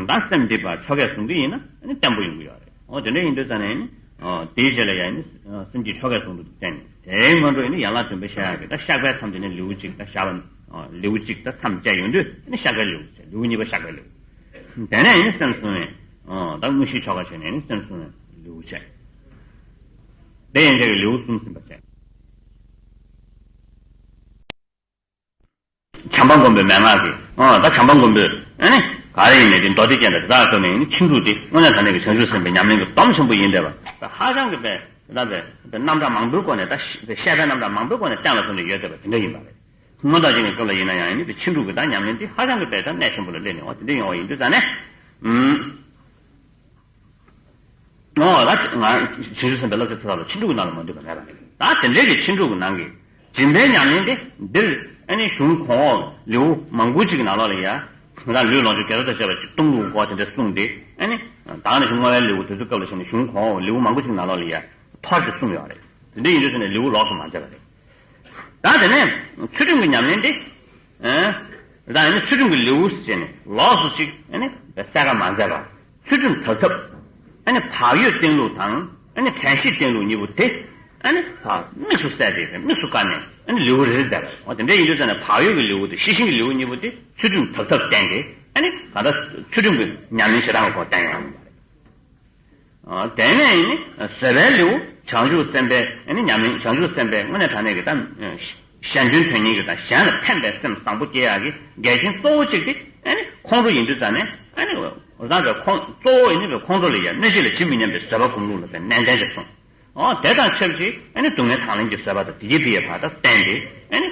ད་སེམས་འདི་པ་ཆོ་གས་བཟུང་གི་ཡིན་ན་ཨ་ནི་བརྟན་པོ་ཡོང་གི་ཡོད་རེད། ཨོ་དེ་འདྲ་ཡིན་དུས་ཙང་ནས་ནི། དེའི་རྗེས་ལ་ཡ་ནི་སེམས་ཀྱི་ཆོ་གས་བཟུང་དུ་བསྟན་ནས་དེའི་སྔོན་འགྲོ་ཡིན་ན་ཡན་ལག་བདུན་པའི་ཤེས་ཡག་གི་ད་བཤགས་པའི་མཚམས་དེ་ནི་ལེའུ་གཅིག་ད་བཤགས་པ། ལེའུ་གཅིག་ད་མཚམས་བཅད་ཡོང་དུས་ནི་བཤགས་པའི་ལེའུ་བྱས། ལེའུ་གཉིས་པ་བཤགས་པའི་ལེའུ། དེ་ནས་ཡིན་སེམས་བསྲུང་བའི། ཨོ་ད་དངོས་གཞིའི་ཆོ་ག་བྱས་ནས་ནི་སེམས་བསྲུང་བའི་ལེའུ་བྱས། དེ་ཡན་ཆད་ཀྱི་ལེའུ་གསུམ་ཟིན་པ་བྱས། བྱམས་པ་མགོན་པོའི་མན་ངག་གིས། ཨོ་ད་བྱམས་པ་མགོན་པོས་ཨ་ནི་ག་རེ་ཡིན་ནའི་དེ་མདོ་སྡེ་རྒྱན་དང་དེ་དག་ཐོག་ནས་ནི་ཕྱིན་དྲུག་དེ་དངོས་གནས་དྲང་གནས་ཀྱི་བྱང་ཆུབ་སེམས་དཔའི་ཉམས་ལེན་གྱི་སྡོམ་ཆེན་པོ་ཡིན་བསྡད་པ། ད་ཧ་ཅང་གི་དཔེ་ད་དཔེ་རྣམ་གྲངས་མང་པོའི་སྒོ་ནས་ད་བཤད་པའི་རྣམ་གྲངས་མང་པོའི་སྒོ་ནས་གཏན་ལ་ཕབ་ནས་ཡོད་བསྡད་པ་དེ་འདྲ་ཡིན་པ་རེད། སྔོན་བདག་ཅན་གྱི་སྐབས་ལ་ཡིན་ན་ཡང་ཡིན་ནའི་དེ་ཕྱིན་དྲུག་གི་ད་ཉམས་ལེན་དེ་ཧ་ཅང་གི་དཔེ་ད་གནད་ཆེན་པོ་ལ་སླེབས་ནས། འོ་དེ་འདྲ་ཡོང་བ་ཡིན་དུས་ཙང་ནས། ཨུམ། ཨོ་ད་ང་བྱང་ཆུབ་སེམས་དཔའི་བསླབ་བྱ་ཐ་དག་ལ་ཕྱིན་དྲུག་གི་ནང་ལ་མ་འདུས་པ་མེད་པ་རེད། ད་དེ་འདྲའི་གི་ཕྱིན་དྲུག་གི་ནང་གི་སྦྱིན་པའི་ཉམས་ལེན་དེ་འདིར་ཨ་ནི་གཞུང་གོང་འོག་ལེའུ་མང་པོ་ཅིག་གི་ནང་ལོགས་ལ་ཡ། ང་རང་ལུས་ལོངས་སྤྱོད་དགེ་རྩ་དང་བཅས་པ་ཅིག་གཏོང་ལུགས་སྐོར་དེ་འདྲ་གསུངས་ཏེ། ཨ་ནི་ད་ནི་བསྔོ་བའི་ལེའུ་དེ་ཚོའི་སྐབས་ལ་བྱས་ནས་གཞུང་གོང་འོག་ལེའུ་མང་པོ་ཅིག་གི་ནང་ལོགས་ལ་ཡ་འཐོར་ཏེ་གསུངས་ཡོད་རེད། དེ་འདྲ་ཡིན་དུས་ཙང་ནས་ལེའུ་ལོགས་སུ་མ་མཛད་པ་རེད། ད་དེ་ནས་ཚུལ་ཁྲིམས་ཀྱི་ཉམས་ལེན་དེ། ཨ་ད་ནི་ཚུལ་ཁྲིམས་ཀྱི་ལེའུ་ཟེར་ནས་ལོགས་སུ་ཅིག་ཨ་ནི་གསལ་ཁ་མ་མཛད་པར། ཚུལ་ཁྲིམས་དག་ཐབས། ཨ་ནི་བག་ཡོད་བསྟེན་ལུགས་དང་ཨ་ནི་དྲན་ཤེས་བསྟེན་ལུགས་གཉིས་པོ་དེ། ཨ་ནི་ད་དམིགས་སུ་བསལ་ཏེ་དམིགས་སུ་བཀར་ནས་ཨ་ནི་ལེའུ་རེ་རེ་མཛད་པ་རེད། འོ་དེ་འདྲ་ཡིན་དུས་ཙང་ནས་བག་ཡོད་ཀྱི་ལེའུ་དེ་ཤེས་བཞིན་གྱི་ལེའུ་གཉིས་པོ་དེ་ཚུལ་ཁྲིམས་དག་ཐབས་བསྟན་ཏེ། ཨ་ནི་ད་ལྟ་ཚུལ་ཁྲིམས་ཀྱི་ཉམས་ལེན་བྱེད་སྟངས་ཀྱི་སྐོར་བསྟན་ཡོང་བ་རེད། ཨ་དེ་ནས་ནི་བཟོད་པའི་ལེའུ། བྱང་ཆུབ་སེམས་དཔའི་ཨ་ནི་ཉམས་ལེན། བྱང་ཆུབ་སེམས་དཔའི་དངོས་གནས་དྲང་གནས་ཀྱི་ད་གཞན་དོན་དོན་གཉེར་གྱི་ད་གཞན་ལ་ཕན་པའི་སེམས་བཟང་པོ་སྐྱེ་ཡག་གི་འགལ་རྐྱེན་གཙོ་བོ་གཅིག་དེ་ཨ་ནི་ཁོང་ཁྲོ་ཡིན་དུས་ཙང་ནས། ཨ་ནི་འོ་ད་ཁོང་གཙོ་བོ་ཡིན་ནི་ཁོང་ཁྲོ་ལ་ཡ་གནོད་བྱེད་ལ་ཇི་མི་སྙམ་པའི་བཟོད་པ་སྒོམ་ལུགས་ལ་ནན་ཏན་ཞིག་གསུངས། ཨོ་དེ་དང་ཆབས་ཅིག་ཨ་ནི་སྡུག་བསྔལ་དང་ལེན་གྱི་བཟོད་པ་དང་དེ་ཡི་དེ་ཡི་བར་དུ་བསྟན་ཏེ། ཨ་ནི་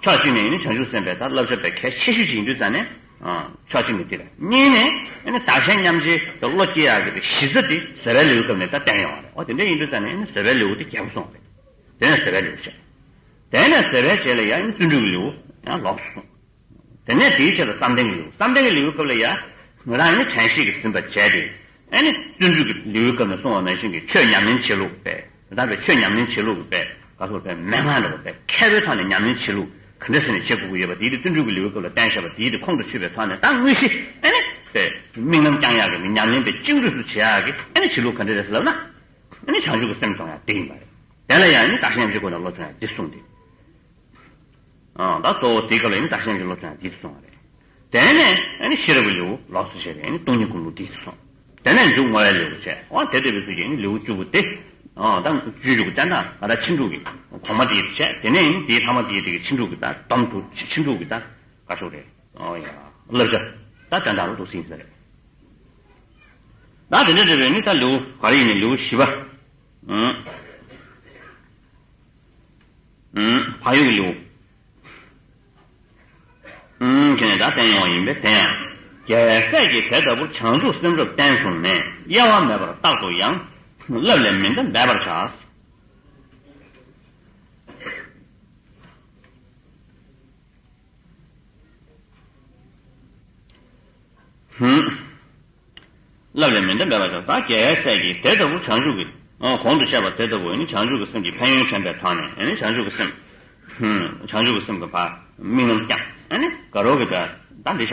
ཕྱོགས་གཅིག་ནས་ནི་བྱང་ཆུབ་སེམས་དཔའི་ད་བསླབ་བྱ་དཔེ་གལ་ཆེ་ཤོས་ཤིག་ཡིན་དུས་ཙང་ནས། ཕྱོགས་གཅིག་ནས་དེ་རེད། གཉིས་ནས་ཨ་ནི་བདག་གཞན་མཉམ་བརྗེའི་བློ་སྐྱེ་ཡག་གི་གཞི་རྩ་དེ་བཟོད་པའི་ལེའུའི་སྐབས་ནས་ད་བསྟན་ཡོང་བ་རེད། ཨོ་དེ་འདྲ་ཡིན་དུས་ཙང་ནས་ཨ་ནི་བཟོད་པའི་ལེའུ་དེ་རྒྱས་པོ་གསུངས་པ་རེད། དེ་ནས་བཟོད་པའི་ལེའུ་བཤད། དེ་ནས་བཟོད་པའི་རྗེས་ལ་ཡང་བརྩོན་འགྲུས་ཀྱི་ལེའུ་ཡང་ལོགས་སུ་གསུངས། དེ་ནས་དེའི་ཆེད་དུ་བསམ་གཏན་གྱི་ལེའུ། བསམ་གཏན་གྱི་ལེའུའི་སྐབས་ལ་ཡང་ང་རང་ནི་དྲན་ཤེས་ཀྱིས་ཟིན་པར་བྱས་ཏེ། ཨ་ནི་བརྩོན་འགྲུས་ཀྱི་ལེའུའི་སྐབས་ནས་གསུངས་པ་ནང་བཞིན་གྱི་ཆོས་ཉམས་ལེན་བྱེད་ལུགས་པས། ད་ལྟ་བའི་ཆོས་ཉམས་ལེན་བྱེད་ལུགས་ཀྱི་དཔེ་ག་སོགས་པའི་མན་ངག་འདྲ་བ་དཔེ་མཁས་པའི་ཐོག་ནས་ཉམས་ལེན་བྱེད་ལུགས་ག་འདྲ་ཟེར་ནས་བྱེད་དགོས་ཀྱི་ཡོད་པ་དེའི་དེ་བརྩོན་འགྲུས་ཀྱི་ལེའུའི་སྐབས་ལ་བསྟན་བཞག་པ་དེའི་དེ་ཁོང་དུ་ཆུད་པའི་ཐོག་ནས་ད་དངོས་གཞི་ཨ་ནི་དཔེ་དམིགས་རྣམ་བསྐྱང་ཡག་གི་ཉམས་ལེན་དཔེ་བཅིངས་འགྲོལ་དུ་བྱེད་ཡག་གི་ཨ་ནི་བྱེད་ལུགས་ག་འདྲ་རེད་ཟེར་ལབ་ན། ཨ་ནི་བྱང་ཆུབ་ཀྱི་སེམས་སྦྱོང་ཡག་དེ་ཡིན་པ་རེད། དེ་ལ་ཡང་ཨ་ནི་བདག་གཞན་མཉམ་བརྗེའི་སྒོ་ནས་བློ་སྦྱོང་ཡག་དེ་གསུངས་ཏེ། ཨ་ད་གཙོ་བོ་དེའི་སྐབས་ལ་ཨ་ནི་བདག་གཞན་མཉམ་བརྗེའི་བློ་སྦྱོང་ཡག་དེ་གསུངས་པ་རེད། དེ་ནས་ཨ་ནི་ཤེས་རབ་ཀྱི་ལེའུ་ལོགས་སུ་བཤད་པའི་ཨ་ནི་སྟོང་ཉིད་སྒོམ་ལུགས་འདི་གསུངས། དེ་ནས་མཇུག་བསྔོ་བའི་ལེའུ་བྱས། འོ་དེ་ལྟ་བུའི་ཚུལ་གྱིས་ཨ་ནི་ལེའུ་བཅུ་པོ་དེ། ཨ་ད་བཅུ་བཅུ་པོ་བསྟན་ན་ང་ད་ཕྱིན་དྲུག་གི་གོང་མ་དེ་བྱས། དེ་ནས་ཨ་ནི་དེའི་ཐ་མ་དེའི་དེ་གི་ཕྱིན་དྲུག་གི་ད་སྡོམ་དུ་ཕྱིན་དྲུག་གི་ད་བཀའ་ཤོག་རེད། ཨོ་ཡ། བསླབ་བྱ་ད་དོན་དག་ལ་འདུག་སེ་ཡིན་ས་རེད། ད་དེ་འདྲ་འདྲ་བའི་ནི་ད་ལེའུ་ག་རེ་ཡིན་ནའི་ལེའུ་བཞི་པ། ཨུམ། ཨུམ། བག་ཡོད་ཀྱི་ལེའུ། ཨུམ། ཁྱེད་ནས་ད་བསྟན་ཡོང་བ་ཡིན་པས་དེ་ཡང་། རྒྱལ་བའི་སྲས་ཀྱིས་དེ་ལྟ་བུར་བྱང་ཆུབ་སེམས་རབ་བརྟན་བཟུང་ནས། གཡེལ་བ་མེད་པར་རྟག་ཏུ་ཡང་། བསླབ་ལས་མི་འདའ་འབད་པར་བྱ། ཧུམ། བསླབ་ལས་མི་འདའ་འབད་པར་བྱ། ད་རྒྱལ་བའི་སྲས་ཀྱིས་དེ་ལྟ་བུ་བྱང་ཆུབ་ཀྱི་ ཨོ། གོང་དུ་བཤད་པ་དེ་ལྟ་བུ་ནི་བྱང་ཆུབ་ཀྱི་སེམས་ཀྱི་ཕན་ཡོན་དྲན་པའི་ཐོག་ནས་ནི་བྱང་ཆུབ་ཀྱི་སེམས། ཧུམ། བྱང་ཆུབ་ཀྱི་སེམས་ཀྱི་བར་དམིགས་རྣམ་བསྐྱང་ནི་དགའ་རབ་ཀྱི་བར་ད་འདི་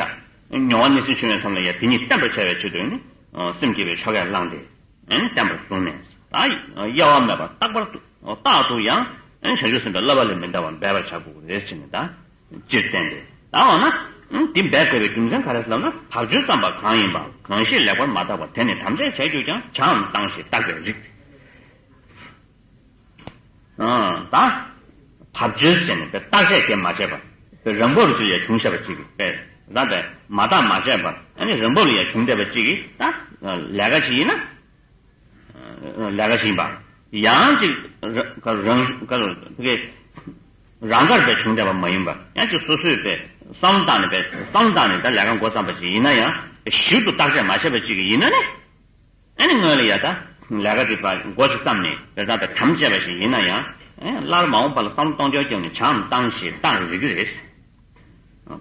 བྱ། མྱོང་བ་གནས་ཚུལ་ཆུང་བའི་མཚམས་ལ་ཡང་དེ་ཉིད་བརྟན་པར་བྱ་བའི་ཆེད་དུ་ནི་སེམས་བསྐྱེད་པའི་ཆོ་གས་བླངས་ཏེ་ནི་བརྟན་པར་བཟུང་ནས་ད་གཡེལ་བ་མེད་པར་རྟག་པར་དུ་རྟག་ཏུ་ཡང་བྱང་ཆུབ་སེམས་དཔའི་བསླབ་པ་ལས་མི་འདའ་བར་འབད་པར་བྱ་དགོས་ཀྱི་རེད་ཟེར་ནས་ད། སྤྱིར་བསྟན་ཏེ། ད་འོ་ན། འདི་འབད་དགོས་པའི་རྒྱུ་མཚན་ག་རེ་ཟེར་ན། བབ་ཅོལ་བརྩམས་པ་གང་ཡིན་པ། གང་ཞིག་ལེགས་པར་མ་བརྟགས་པ། དེ་ནི་དམ་བཅས་བྱས་གྱུར་ཀྱང་། བྱའམ་བཏང་ཞིང་བརྟག་པའི་རིགས། ད། བབ་ཅོལ་ཟེར་ནས་བརྟག་དཔྱད་བྱས་མ་བྱས་པ། རང་བབ་ལ་ཚུད་ཡ་བྱུང་བྱས་པ་ཅིག་གིས་པས། ད་པས་མ་བརྟགས་མ་དཔྱད་པ། ཨ་ནི་རང་བབ་ལ་ཡ་བྱུང་བསྡད་པ་ཅིག་གིས་ད། ལས་ཀ་ཞིག་ཡིན་ན། ལས་ཀ་ཞིག་ཡིན་པ། ཡང་ཅིག་རང་རང་ག་ལ་དེ་གའི་རང་དགར་པའི་བྱུང་བསྡད་པ་མ་ཡིན་པ། ཡང་ཅིག་སོ་སོས་པའི་བསམ་བློ་བཏང་ནས་པའི་བསམ་བློ་བཏང་ནས་ད་ལས་ཀ་འགོ་བརྩམས་པ་ཞིག་ཡིན་ན་ཡང་ཞིབ་ཏུ་བརྟག་དཔྱད་མ་བྱས་པ་ཅིག་ཡིན་ན་ནི། ཨ་ནི་སྔོན་ལ་ཡ་ད་ལས་ཀ་དེ་པ་འགོ་ཅིག་བརྩམས་ནས་དེ་ད་པའི་དམ་བཅས་པ་ཞིག་ཡིན་ན་ཡང་། སླར་མ་འོངས་པ་ལ་བསམ་བློ་གཏོང་ཆོག་ཀྱང་ནི་བྱའམ་བཏང་ཞེས་བརྟག་རིགས་རེད།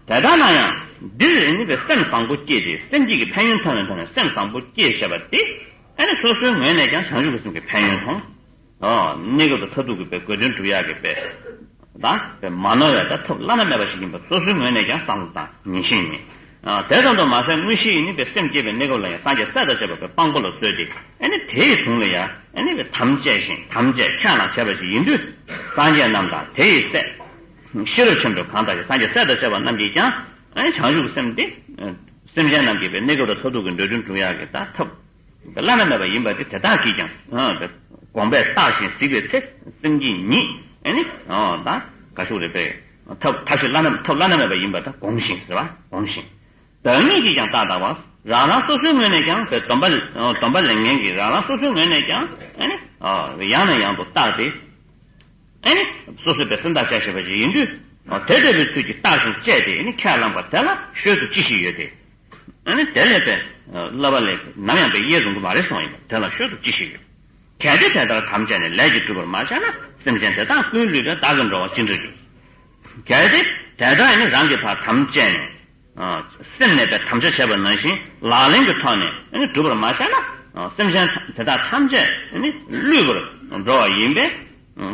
དེ་ལྟར་ན་ཡང་འདིར་ནི་པའི་སེམས་བཟང་པོ་སྐྱེས་ཏེ་སེམས་བསྐྱེད་ཀྱི་ཕན་ཡོན་ཐོས་ནས་ཐོས་ནས་སེམས་བཟང་པོ་སྐྱེས་བྱས་པ་དེ་ཨ་ནི་སོ་སོའི་ངོས་ནས་ཀྱང་བྱང་ཆུབ་ཀྱི་སེམས་ཀྱི་ཕན་ཡོན་མཐོང་། ཨོ། གནས་སྐབས་དང་མཐར་ཐུག་གི་པའི་དགོས་དོན་སྒྲུབ་ཡག་གི་པའི་ད་པའི་མ་ནོར་བའི་ད་ཐབས་བླ་ན་མེད་པ་ཞིག་ཡིན་པ་སོ་སོའི་ངོས་ནས་ཀྱང་བསམ་བློ་བཏང་ཉིན་ཤས་ཉིན། དེ་ཙམ་དུ་མ་ཟད་དངོས་གཞི་ཡིན་ནི་པའི་སེམས་བསྐྱེད་པའི་གནས་སྐབས་ལ་ཡང་སངས་རྒྱས་སྲས་དང་བཅས་པ་པའི་དཔང་པོ་ལ་བཟོས་ཏེ་ཨ་ནི་དེ་ཡི་དྲུང་ལ་ཡང་ཨ་ནི་པའི་དམ་བཅས་ཤིང་དམ་བཅས་ཁས་བླངས་བྱས་པ་ཞིག་ཡིན་དུས་སངས་རྒྱས་རྣམས་དང་དེ་ཡི་སྲས། ཤེས་རབ་ཆེན་པོས་གང་ལྟར་ཀྱང་སངས་རྒྱས་སྲས་དང་བཅས་པ་རྣམས་ཀྱིས་ཀྱང་ཨ་ནི་བྱང་ཆུབ་ཀྱི་སེམས་དེ། སེམས་ཅན་རྣམས་ཀྱི་པའི་གནས་སྐབས་དང་མཐར་ཐུག་གི་འགྲོ་དོན་སྒྲུབ་ཡག་གི་ད་ཐབས། བླ་ན་མེད་པ་ཡིན་པ་དེ་དེ་དག་གིས་ཀྱང་། དགོངས་པས་བརྟགས་ཤིང་གཟིགས་པའི་ཚེ་སེམས་བསྐྱེད་ཉིད་ཨ་ནི། ད་ག་ཞུ་རེད་པས། ཐབས་ཐབས་ཤེས་བླ་ན་ཐབས་བླ་ན་མེད་པ་ཡིན་པ་དང་བསྒོམ་ཞིང་ཟེར་བ་བསྒོམ་ཞིང་། བདག་ཉིད་ཀྱིས་ཀྱང་བརྟག་བརྟག་པ། རང་རང་སོ་སོའི་ངོས་ནས་ཀྱང་པའི་སྡོམ་པ་སྡོམ་པ་ལེན་མཁན་གྱིས་རང་རང་སོ་སོའི་ངོས་ནས་ཀྱང་ཨ་ནི། ཡང་ནས་ཡང་དུ་བརྟགས་ཏེ། ཨ་ནི། སོ་སོའི་པའི་སེམས་ཐག་བཅད་བཞིན་པ་ཞིག་ཡིན་དུས། དེ་ལྟ་བུའི་ཚུལ་གྱིས་བརྟགས་ཤིང་དཔྱད་དེ་ཨ་ནི་ཁས་བླངས་པ་དེ་ལ་ཤོད་དུ་ཅི་ཞིག་ཡོད་དེ། ཨ་ནི་དེ་ལས་པའི་བསླབ་པ་ལས་ནམ་ཡང་པའི་གཡེལ་རུང་གི་མ་རེད་གསུངས་ཡིན་པ་དེ་ལ་ཤོད་དུ་ཅི་ཞིག་ཡོད། གལ་ཏེ་དེ་ལྟར་དམ་བཅས་ནས་ལས་ཀྱིས་བསྒྲུབ་པར་མ་བྱས་ན་སེམས་ཅན་དེ་དག་ཀུན་བསླུས་པས་བདག་གི་འགྲོ་བ་ཅི་འདྲ་འགྱུར། གལ་ཏེ་དེ་ལྟར་ནི་རང་གིས་ཕར་དམ་བཅས་ནས། སེམས་ནས་པའི་དམ་བཅའ་བྱས་པ་ནང་བཞིན་ལག་ལེན་གྱི་ཐོག་ནས་ནི་བསྒྲུབ་པར་མ་བྱས་ན། སེམས་ཅན་དེ་དག་ཐམས་ཅད་ནི་བསླུས་པར་འགྲོ་བ་ཡིན་པས།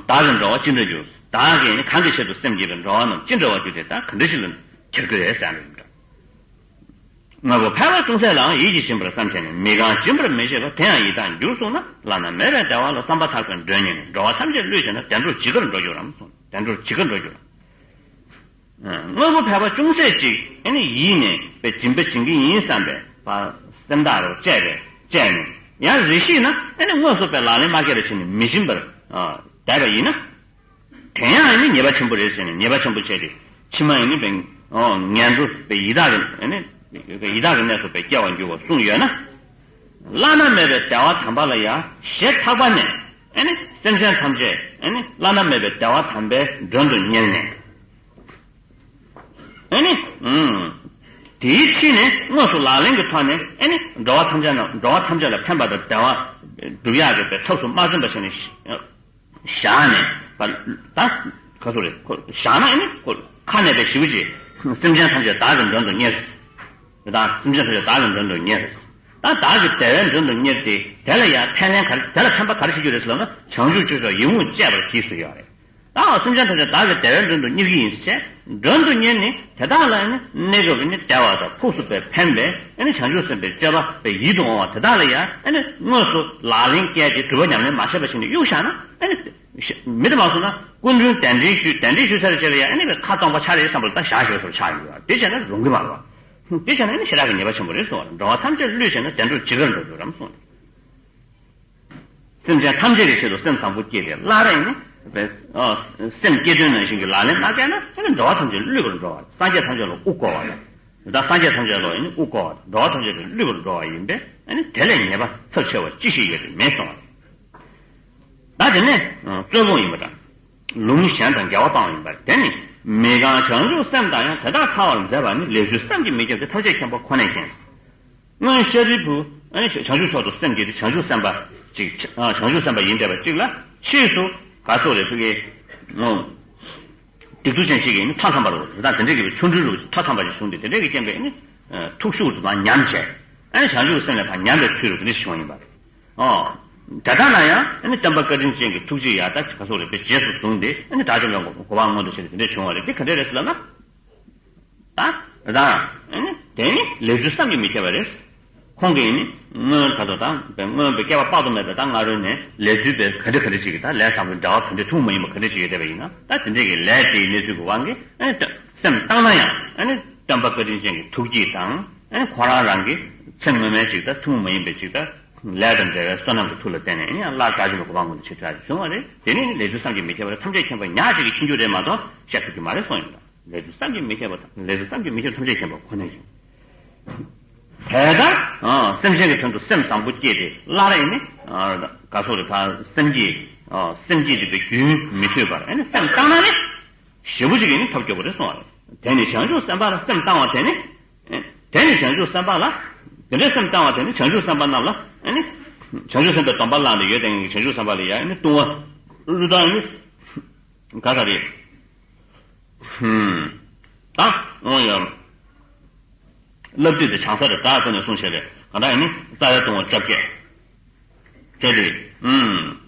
བདག་གི་འགྲོ་བ་ཅི་འདྲ་འགྱུར། བདག་གིས་ནི་གང་གི་ཆེད་དུ་སེམས་བསྐྱེད་པའི་འགྲོ་བ་རྣམས་ཅི་འདྲ་བ་འགྱུར་ཏེ་ད་ག་འདྲ་ཞིག་ལ་འཁྱེར་གྱི་རེད་ཟེར་ནས། དངོས་པོ་ཕལ་པ་ཅུང་ཟད་ལའང་ཡིད་ཀྱིས་བྱིན་པར་བསམ་བྱས་ནས་མི་གང་སྦྱིན་པར་མི་བྱེད་པ་དེ་ཡང་ཡི་དྭགས་འགྱུར་གསུངས་ན་བླ་ན་མེད་པའི་བདེ་བ་ལ་བསམ་པ་ཐག་པས་མགྲོན་གཉེར་ནས་འགྲོ་བ་ཐམས་ཅད་བསླུས་བྱས་ན་བདེ་འགྲོར་ཇི་དགར་འགྲོ་འགྱུར་རམ་གསུངས། བདེ་འགྲོར་ཇི་དགར་འགྲོ་འགྱུར། དངོས་པོ་ཕལ་པ་ཅུང་ཟད་ཅིག་ཨ་ནི་ཡིད་ནས་པའི་སྦྱིན་པ་བྱེད་ཀྱི་ཡིན་བསམ་པའི་པ་སེམས་ཐག་རུ་བཅད་པས་བཅད་ནས་ཡང་རེ་ཞིག་ན་ཨ་ནི་དངོས་སུ་པའི་ལག་ལེན་མ་བསྐྱལ་བ་བྱས་ནས་མི་སྦྱིན་པར་བསྡད་པ་ཡིན་ན། དེ་ཡང་ཨ་ནི་ཉེས་པ་ཆེན་པོ་རེད་ཟེར་ནས་ཉེས་པ་ཆེན་པོ་བྱས་ཏེ་ཕྱི་མ་ཨ་ནི་པའི་ངན་འགྲོ་པའི་ཡི་དྭགས་ཀྱི་ཨ་ནི་ཡི་དྭགས་ཀྱི་གནས་སུ་པའི་སྐྱེ་བར་འགྱུར་བ་གསུངས་ཡོད་ན། བླ་ན་མེད་པའི་བདེ་བ་དམ་པ་ལ་ཡང་ཞེ་ཐག་པ་ནས་ཨ་ནི་སེམས་ཅན་ཐམས་ཅད་ཨ་ནི་བླ་ན་མེད་པའི་བདེ་བ་དམ་པའི་མགྲོན་དུ་གཉེར་ནས། ཨ་ནི། ཨུམ། དེའི་ཕྱིར་ནི་དངོས་སུ་ལག་ལེན་གྱི་ཐོག་ནས་ཨ་ནི་འགྲོ་བ་ཐམས་ཅད་ལ་འགྲོ་བ་ཐམས་ཅད་ལ་ཕན་པ་དང་བདེ་བ་སྒྲུབ་ཡག་གི་པའི་ཐབས་སུ་མ་བརྩོན་པ་བྱས་ནས་བཞག་ནས་པ་ད་ག་ཚོད་རེད་ཁོ་བཞག་ན་ཨ་ནི་ཁོ་ཁ་ནས་པའི་ཞེ་པོ་ཅིག་སེམས་ཅན་ཐམས་ཅད་བདག་གི་མགྲོན་དུ་གཉེར། དེ་དག་སེམས་ཅན་ཐམས་ཅད་བདག་གི་མགྲོན་དུ་གཉེར། ད་བདག་གི་བདེ་བའི་མགྲོན་དུ་གཉེར་ཏེ་དེ་ལ་ཡང་ཕན་ལན་ག་རེ་དེ་ལ་ཕན་པ་ག་རེ་བྱེད་རྒྱུ་རེད་ཟེར་ལབ་ན་བྱང་ཆུབ་སྤྱོད་མཆོག་ཡིད་འོང་སྤྱད་པར་གྱིས་སུ་ཡོད་རེད། ད་སེམས་ཅན་ཐམས་ཅད་བདག་གི་བདེ་བའི་མགྲོན་དུ་གཉེར་གྱི་ཡིན་ཟེར་བྱས། མགྲོན་དུ་གཉེར་ནི་དེ་དག་ལ་ནི་གནས་སྐབས་ནི་བདེ་བ་དང་ཕུགས་སུ་པའི་ཕན་པའི་ཨ་ནི་བྱང་ཆུབ་སེམས་དཔའི་སྤྱོད་པ་པའི་ཡིད་དུ་འོང་བ་དེ་དག་ལ་ཡང་ཨ་ནི་དངོས་སུ་ལག་ལེན་བཀལ་ཏེ་སྒྲུབ་པ་ཉམས་ལེན་མ་བྱས་པ་ཞིག་ནི་གཡུག་བཞག་ན་ཨ་ནི་མི་དེ་མ་སོང་ན་སྐུ་མདུན་གདན་འདྲེན་ཞུས་གདན་འདྲེན་ཞུས་ཚར་བྱས་ལ་ཡང་ཨ་ནི་པའི་ཁ་སྟོང་པ་ཆགས་རེད་བསམ་པ་ལ་ད་བཞག་ཞོར་སོར་ཆགས་ཡོད་པ་དེ་བྱས་ན་རུང་གི་མ་རེད་པ། དེ་བྱས་ན་ཨ་ནི་ཞེ་དྲག་གི་ཉེས་པ་ཆེན་པོ་རེད་གསུངས་པ་རེད། འགྲོ་བ་ཐམས་ཅད་བསླུས་བྱས་ན་བདེ་འགྲོར་ཇི་དགར་འགྲོ་འགྱུར་རམ་གསུངས། སེམས་ཅན་ཐམས་ཅད་ཀྱི་ཆེད་དུ་སེམས་བཟང་པོ་བསྐྱེད་དེ་སླར་ཡང་ནི། སེམས་བསྐྱེད་དོན་ནང་བཞིན་གྱི་ལག་ལེན་མ་བསྐྱལ་ན་ཨ་ནི་འགྲོ་བ་ཐམས་ཅད་བསླུས་པར་འགྲོ་བ་སངས་རྒྱས་ཐམས་ཅད་ལ་དབུ་བསྐོར་བ་དང་། ད་སངས་རྒྱས་ཐམས་ཅད་ལ་ཡང་ནི་དབུ་བསྐོར་བ་དང་འགྲོ་བ་ཐམས་ཅད་ལ་བསླུས་པར་འགྲོ་བ་ཡིན་པས་ཨ་ནི་དེ་ལས་ཉེས་པ་ཚབས་ཆེ་བ་ཅི་ཞིག་ཡོད་དེ་མེད་གསུངས་པ་རེད། ད་དེ་ནས་རྩོད་སྤོང་ཡིན་པ་དང་། ལུང་གཞན་དང་འགལ་བ་སྤང་བ་ཡིན་པར་དེ་ནི་མི་གང་བྱང་ཆུབ་སེམས་དང་ཡང་དེ་དག་ཐར་བར་མཛད་པ་ནི་ལས་ཚུལ་བསམ་གྱིས་མི་ཁྱབ་སྟེ་ཐམས་ཅད་མཁྱེན་པ་ཁོ་ནས་མཁྱེན། སྔོན་ཤཱ་རིའི་བུ་ཨ་ནི་བྱང་ཆུབ་མཆོག་ཏུ་སེམས་བསྐྱེད་དེ་བྱང་ཆུབ་སེམས་དཔའ་ཅིག་བྱང་ཆུབ་སེམས་དཔའ་ཡིན་བསྡད་པ་ཅིག་ལ་ཕྱིས་སུ་ག་སོགས་རེ་ཚུ་གིས་སྡིག་ཏོ་ཅན་ཞིག་གིས་ནི་ཐོ་འཚམས་པ་རུ་དེ་དང་དེ་འདྲས་ཀྱི་ཆོ་འཕྲུལ་རུ་ཐོ་འཚམས་པ་ཞིག་བྱུང་སྟེ་དེ་འདྲས་ཀྱི་རྐྱེན་པས་ནི་ཐུགས་ཤུགས་དུ་མ་ཉམས་བྱས་ཨ་ནི་བྱང་ཆུབ་སེམས་ལས་ཕར་ཉམས་པའི་ཚུལ་རུ་དེ་འདྲས་བྱུང་བ་ཡིན་པ་རེད། ཨོ། དེ་ལྟ་ན་ཡང་ཨ་ནི་སྟོན་པ་བཀའ་དྲིན་ཅན་གྱི་ཐུགས་རྗེ་ཡང་ད་ག་སོགས་རེད་པས་རྗེས་སུ་བཟུང་སྟེ་ཨ་ནི་དགྲ་བཅོམ་པའི་གོ་འཕང་མངོན་དུ་བྱེད་དེ་དེ་འདྲ་བྱུང་བ་རེད། དེ་ག་འདྲ་རེད་ཟེར་ལབ་ན། ད་རང་ཨ་ནི་དེ་ནི་ལས་ཚུལ་བསམ་གྱིས་མི་ཁྱབ་པ་རེད། ཁོང་གིས་ནི་སྔོན་ད་དུ་ད་སྔོན་པའི་བསྐལ་པ་དཔག་ཏུ་མེད་པའི་ད་སྔ་རོལ་ནས་ལས་ཚུལ་པའི་ག་འདྲ་ག་འདྲ་ཅིག་གི་ད་ལས་བཟང་པོའི་འབྲེལ་བ་ག་འདྲ་ཐུན་མོང་མ་ཡིན་པ་ག་འདྲ་ཅིག་ཡོད་བསྡད་པ་ཡིན་ན། ད་དེ་འདྲའི་གི་ལས་དེའི་གནས་ཚུལ་གྱི་དབང་གིས་ཨ་ནི་སེམས་བཏང་ན་ཡང་ཨ་ནི་སྟོན་པ་བཀའ་དྲིན་ཅན་གྱི་ཐུགས་རྗེ་དང་ཨ་ནི་ཁོ་རང་རང་གི་ཚེ་སྔོན་མའི་ཅིག་ད་ཐུན་མོང་མ་ཡིན་པའི་ཅིག་ད་ལས་དང་འབྲེལ་བའི་བསོད་ནམས་ཀྱི་མཐུ་ལ་བརྟེན་ནས་ཨ་ནི་སླར་དགྲ་བཅོམ་པའི་གོ་འཕང་མངོན་དུ་བྱེད་ཐུབ་ཡག་བྱུང་བ་རེད། དེ་ནི་ལས་ཚུལ་བསམ་གྱིས་མི་ཁྱབ་པ་རེད། ཐམས་ཅད་མཁྱེན་པ་ཉག་གཅིག་གི་ཁྱེད་རྒྱུད་རེད་མ་གཏོགས་བཤད་ཐུབ་ཀྱི་མ་རེད་གསུངས་ཡོད་ལ། ལས་ཚུལ་བསམ་གྱིས་མི་ཁྱབ་པ་དང་ལས་ཚུལ་བསམ་གྱིས་མི་ཁྱབ་ཐམས་ཅད་མཁྱེན་པ་ཁོ་ན་ཡིན། དེ་ལྟར་སེམས་ཅན་གྱི་དོན་དུ་སེམས་བཟང་པོ་བསྐྱེད་དེ་སླར་ཨེ་ནི་ག་སོགས་རེ་ཕར་སེམས་བསྐྱེད་སེམས་བསྐྱེད་ཅིག་པའི་རྒྱུན་མི་ཆོད་པར་ཨེ་ནི་སེམས་བཏང་ན་ནི་ཞེ་པོ་ཅིག་ཨེ་ནི་ཐོབ་སྐྱོ་པོ་རེད་གསུངས་པ་རེད། དེ་ནི་བྱང་ཆུབ་སེམས་དཔའ་ལ་སེམས་བཏང་བ་དེ་ནི་དེ་ནི་བྱང་ཆུབ་སེམས་དཔའ་ལ་དེ་འདྲའི་སེམས་བཏང་བ་དེ་ནི་བྱང་ཆུབ་སེམས་དཔའ་རྣམས་ལ་ཨེ་ནི་བྱང་ཆུབ་སེམས་དཔའི་སྡོམ་པ་བླངས་ཏེ་ཡོད་དེ་ངེས་ཀྱི་བྱང་ཆུབ་སེམས་དཔའ་ལ་ཡང་ཨེ་ནི་ལྟུང་བ་ལུས་དང་ཨེ་ནི། ག་ས་རེད། ཧུམ། ད་འོང་ཡང་བསླབ་བཏུས་དེ་བྱང་ས་རེད། ད་ཁོ་ནས་གསུངས་བྱས་རེད། ག་ད་ཡིན་ནི་རྩ་བའི་ལྟུང་བ་བཅོ་བརྒྱད། བྱས་ཏེ། ཧུམ།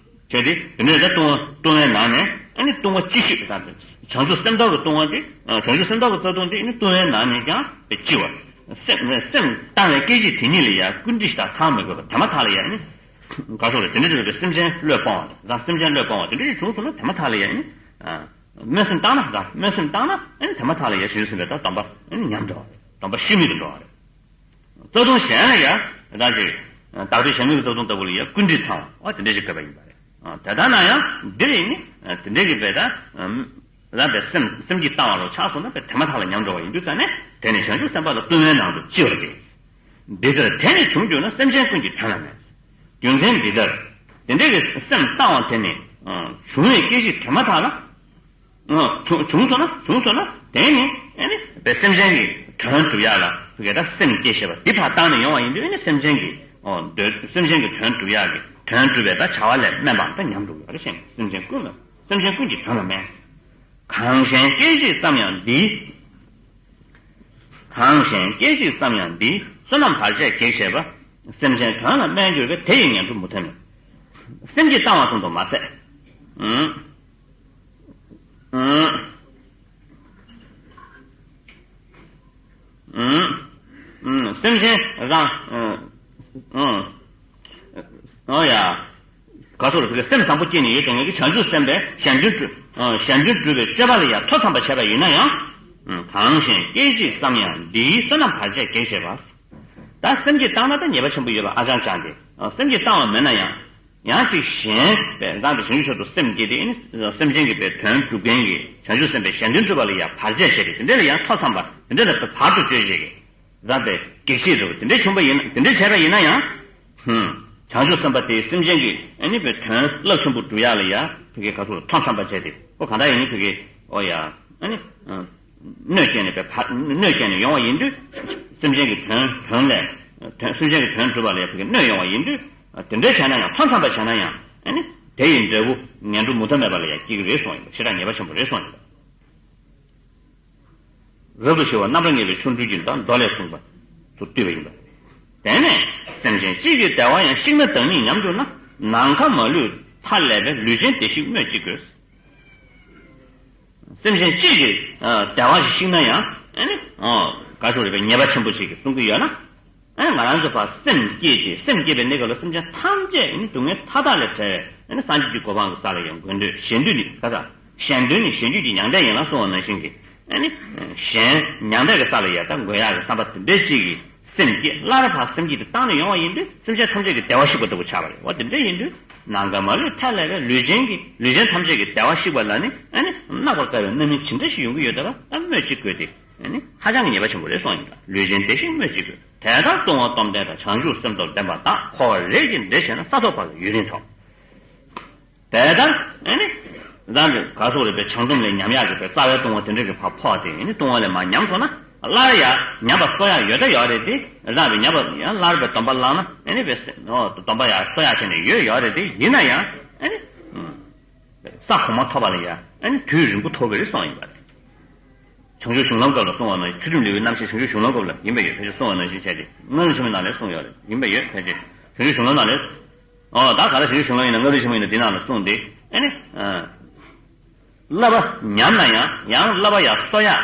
བྱས་ཏེ་དེ་ནས་ད་ལྟུང་བ་ལྟུང་བའི་ནང་ནས་ཨ་ནི་ལྟུང་བ་ལྕི་ཤོས་ད་བྱང་ཆུབ་སེམས་ཐོབ་ཀྱི་ལྟུང་བ་དེ་བྱང་ཆུབ་སེམས་ཐོབ་ཀྱི་རྩ་ལྟུང་དེ་ཨ་ནི་ལྟུང་བའི་ནང་ནས་ཀྱང་དཔེ་ལྕི་བ། སེམས་སེམས་བཏང་བའི་སྐད་ཅིག་དེ་ཉིད་ལ་ཡང་ཀུན་དཀྲིས་དང་ཚང་མི་དགོས་པ་དེ་མ་ཐག་ལ་ཡང་ཨ་ནི། ག་སོགས་རེད། དེ་འདྲ་རེད་པས་སེམས་ཅན་བློས་སྤོང་བ་དང་སེམས་ཅན་བློས་སྤོང་བ་དེ་འདྲ་ཞིག་བྱུང་སོང་ན་དེ་མ་ཐག་ལ་ཡང་ཨ་ནི། སྨོན་སེམས་བཏང་ན་ར་སྨོན་སེམས་བཏང་ན་ཨ་ནི་དེ་མ་ཐག་ལ་ཡ་བྱང་ཆུབ་སེམས་དཔའི་ད་སྡོམ་པ་ཨ་ནི་ཉམས་འགྲོ་བ་རེད། སྡོམ་པ་ཤི་མེད་དུ་འགྲོ་བ་རེད། རྩ་ལྟུང་གཞན་ལ་ཡ་ད་ཅིག་བདག་འདོད་གཞན་དོན་གྱི་རྩ་ལྟུང་ལྟ་བུ་ལ་ཡ་ཀུན་དཀྲིས་ཚང་བ་དེ་འདྲ་ཞིག་དགོས་པ་ཡིན་པ་རེད། དེ་ལྟར་ན་ཡང་འདིར་ཡིན་ནི་དེ་འདྲ་གི་བས་ད་རང་པའི་སེམས་སེམས་ཀྱིས་བཏང་བ་ལ་ཆགས་སོང་ན་པའི་དེ་མ་ཐག་ལ་ཉམས་འགྲོ་བ་ཡིན་དུས་ཙ་ནས་དེ་ནི་བྱང་ཆུབ་སེམས་དཔའ་ལ་ལྟུང་བའི་ནང་དུ་ལྕི་བ་སྟེ། འདི་ལྟར་དེ་ནི་བྱུང་གྱུར་ན་སེམས་ཅན་ཀུན་གྱི་དོན་ལ་མེད། རྒྱུ་མཚན་འདི་ལྟར། དེ་འདྲ་གི་སེམས་བཏང་བ་དེ་ནི་བྱུང་བའི་སྐད་ཅིག་དེ་མ་ཐག་ལ། བྱུང་བྱུང་སོང་ན་བྱུང་སོང་ན་དེ་ནི་ཨེ་ནི་པའི་སེམས་ཅན་གྱི་དོན་སྒྲུབ་ཡག་ལ་ཕ་གི་ད་སེམས་བསྐྱེད་བྱེད་པ་འདི་ཕར་བཏང་ནས་ཡོང་བ་ཡིན་དུས་ཨེ་ནི་སེམས་ཅན་གྱི་འདོད་སེམས་ཅན་གྱི་དོན་སྒྲུབ་ཡག་གི་དོན་སྒྲུབ་པའི་ད་བྱ་བ་ལས་དམན་པའང་ད་ཉམས་འགྲོ་གི་ཡོད་རེད། ཤེས་སེམས་ཅན་ཀུན་ལ་སེམས་ཅན་ཀུན་གྱི་དོན་ལ་མེད། གང་གཞན་སྐད་ཅིག་ཙམ་ཡང་འདིའི། གང་གཞན་སྐད་ཅིག་ཙམ་ཡང་འདིའི་བསོད་ནམས་བར་ཆད་གེགས་བྱེད་པ། སེམས་ཅན་དོན་ལ་དམན་གྱུར་པས་དེ་ཡི་ངན་འགྲོ་མུ་མཐའ་མེད། སེམས་ཀྱིས་བཏང་བ་ཙམ་དུ་མ་ཟད། ཨུམ། ཨུམ། ཨུམ། ཨུམ། སེམས་ཅན་རང་། ཨུམ། ཨུམ། ཨོ་ཡ། ག་སོགས་ལ་སེམས་བཟང་པོ་སྐྱེས་ནས་ཡོད་ཀྱང་ངེད་ཀྱི་བྱང་ཆུབ་སེམས་དཔའི་གཞན་དོན་སྒྲུབ་གཞན་དོན་སྒྲུབ་པའི་སྤྱོད་པ་ལ་ཡང་ཐོ་འཚམ་པར་བྱས་པ་ཡིན་ན་ཡང་། གང་གཞན་སྐད་ཅིག་ཙམ་ཡང་འདིའི་བསོད་ནམས་བར་ཆད་གེགས་བྱེད་པ། ད་སེམས་ཀྱིས་བཏང་ན་ད་ཉེས་པ་ཆེན་པོ་ཡོད་པ་ཨ་ཅང་ཅང་སྟེ། སེམས་ཀྱིས་བཏང་བ་མེད་ན་ཡང་། ཡང་ཅིག་གཞན་པའི་བཟང་དུ་བྱང་ཆུབ་མཆོག་ཏུ་སེམས་བསྐྱེད་དེ་ནི་སེམས་ཅན་གྱི་པའི་དོན་སྒྲུབ་མཁན་གྱི་བྱང་ཆུབ་སེམས་དཔའི་གཞན་དོན་སྒྲུབ་པ་ལ་ཡང་བར་ཆད་བྱེད་དེ་དེ་འདྲ་ལ་ཡང་ཐོ་འཚམ་པ་དེ་འདྲ་ལ་བར་དུ་གཅོད་བྱེད་ཀྱི། རགས་པའི་གེགས་བྱེད་འགྲོ་བ་དེ་འདྲའི་བྱུང་བ་ཡིན་དེ་འདྲའི་བྱས་པ་ཡིན་ན་ཡང་། ཧུམ། བྱང་ཆུབ་སེམས་དཔའ་དེས་སེམས་ཅན་གྱི་ཨ་ནི་པའི་དོན་རླབས་ཆེན་པོ་སྒྲུབ་ཡག་ལ་ཡ་ཕ་གི་ག་ཚོད་ཐོ་འཚམ་པ་བྱས་ཏེ་ཨོ་གང་ལྟར་ཡིན་ནི་ཕ་གི་ཨོ་ཡ་ཨ་ནི་གནོད་སྐྱེལ་ནས་པའི་བར་གནོད་སྐྱེལ་ནས་ཡོང་བ་ཡིན་དུས་སེམས་ཅན་གྱི་དོན་དོན་ལས་དོན་སེམས་ཅན་གྱི་དོན་སྒྲུབ་པ་ལ་ཡ་ཕ་གི་གནོད་ཡོང་བ་ཡིན་དུས་དེ་འདྲའི་བྱས་ན་ཡང་ཐོ་འཚམ་པ་བྱས་ན་ཡང་ཨ་ནི་དེ་ཡི་འབྲས་བུ་ངན་འགྲོ་མུ་མཐའ་མེད་པ་ལ་ཡ་སྐྱེ་གི་རེད་གསུངས་ཡིན་པ་ཞེ་དྲག་ཉེས་པ་ཆེན་པོ་རེད་གསུངས་ཡིན་པ། རབ་ཏུ་ཞི་བ་རྣམ་པར་ངེས་པའི་ཆོ་འཕྲུལ་གྱིས་དང་མདོ་ལས་གསུངས་པ་ཚུར་བཏུས་པ་ཡིན་པ། དེ་ནས་སེམས་ཅན་གཅིག་གི་བདེ་བ་ཡང་བཤིག་ན་བདག་ཉིད་ཉམས་གྱུར་ན། ནམ་མཁའ་མ་ལུས་མཐའ་ཀླས་པའི་ལུས་ཅན་བདེ་བཤིག་སྨོས་ཅི་དགོས། སེམས་ཅན་གཅིག་གི་བདེ་བ་ཞིག་བཤིག་ན་ཡང་ཨ་ནི་ག་ཚོད་རེད་པའི་ཉེས་པ་ཆེན་པོ་ཞིག་གིས་གསུང་གི་ཡོད་ན། ཨ་ནི་ང་རང་ཚོ་ཕར་སེམས་བསྐྱེད་ཅིང་སེམས་བསྐྱེད་པའི་གནས་སྐབས་ལ་སེམས་ཅན་ཐམས་ཅད་ཨ་ནི་སྡུག་བསྔལ་མཐའ་དག་ལས་བྲལ་བའི་ཨ་ནི་སངས་རྒྱས་ཀྱི་གོ་འཕང་གི་ས་ལ་ཡང་འགོད་འདོད་གཞན་དོན་ནི་ག་ས། གཞན་དོན་ནི་གཞན་རྒྱུད་ཀྱི་མྱང་འདས་ཡིན་ལ་གསུངས་པ་ནང་བཞིན་གྱི་ཨ་ནི་གཞན་མྱང་འདས་ཀྱི་ས་ལ་ཡང་ད་འགོད་ཡག་གི་བསམ་པ་དེ་འདྲ་ཅིག་གིས་སེམས་བསྐྱེད་སླར་ཕར་སེམས་བསྐྱེད་དེ་བཏང་ནས་ཡོང་བ་ཡིན་དུས་སེམས་ཅན་ཐམས་ཅད་ཀྱི་བདེ་བ་བཤིག་པ་ལྟ་བུ་ཆགས་པ་རེད། འོ་དེ་འདྲ་ཡིན་དུས་ནམ་མཁའ་མ་ལུས་མཐའ་ཀླས་པའི་ལུས་ཅན་གྱི་ལུས་ཅན་ཐམས་ཅད་ཀྱི་བདེ་བ་བཤིག་པ་ལ་ནི་ཨ་ནི་བརྣག་པར་དཀའ་བའི་རྣམ་སྨིན་ཇི་འདྲ་ཞིག་ཡོང་གི་ཡོད་ད་པ་ད་སྨོས་ཅི་དགོས་ཏེ། ཨ་ནི་ཧ་ཅང་གི་ཉེས་པ་ཆེན་པོ་རེད་གསུངས་ཡིན་ལ་ལུས་ཅན་བདེ་བཤིག་སྨོས་ཅི་དགོས། དེ་ལྟར་ལྟུང་བ་སྟོབས་ལྡན་དང་བྱང་ཆུབ་སེམས་སྟོབས་ལྡན་པ་དག་འཁོར་བ་རེ་བཞིན་བདེ་ཆེ་ན་ས་ཐོབ་བར་ལ་ཡུན་རིང་ཐོགས། དེ་ལྟར་ཨ་ནི་རང་གི་ག་སོགས་རེད་པའི་བྱང་སྡོམ་ལས་ཉམས་ཡག་གི་པའི་རྩ་བའི་ལྟུང་བ་དེ་འདྲ་གི་ཕར་ཕོག་སྟེ་ཨ་ནི་ལྟུང་བ་ལས་མར་ཉམས་སོང་ན་སླར་ཡང་ཉམས་པ་གསོ་ཡག་ཡོད་ད་ཡོད་རེད་དེ་རང་གི་ཉམས་པ་ཡང་སླར་པའི་སྡོམ་པ་བླངས་ན་ཨ་ནི་པའི་སྡོམ་པ་ཡང་གསོ་ཡག་བྱས་ནས་ཡོད་ཡོད་རེད་དེ་ཡིན་ན་ཡང་ཨ་ནི། ས་གོང་མ་ཐོབ་པ་ལ་ཡང་ཨ་ནི་དུས་རིང་པོ་ཐོབ་པའི་རེད་གསུངས་ཡིན་པ་རེད། བྱང་ཆུབ་གཞུང་ལམ་སྐབས་ལ་གསུངས་པ་ནང་བཞིན་ཚུལ་ཁྲིམས་ལེའུའི་རྣམ་བཤད་བྱང་ཆུབ་གཞུང་ལམ་སྐབས་ལ་ཡིན་པ་ཡོད་ཕལ་ཆེར་གསུངས་པ་ནང་བཞིན་བྱས་ཏེ་སྔོན་ལ་ཆོས་མིན་ནང་ལས་གསུངས་ཡོད་རེད་ཡིན་པ་ཡོད་ཕལ་ཆེར་བྱང་ཆུབ་གཞུང་ལམ་ནང་ལས། ཨོ་ད་ག་ལ་ཞིག་བྱུང་བ་ཡིན་ན། སྔ་དུས་ཆེན་མོ་ཡིན་ན་འདི་ནང་ལ་གསུངས་ཏེ། ཨ་ནི། བསླབ་པ་ཉམས་ན་ཡང་། ཡང་བསླབ་པ་ཡང་གསོ་ཡག་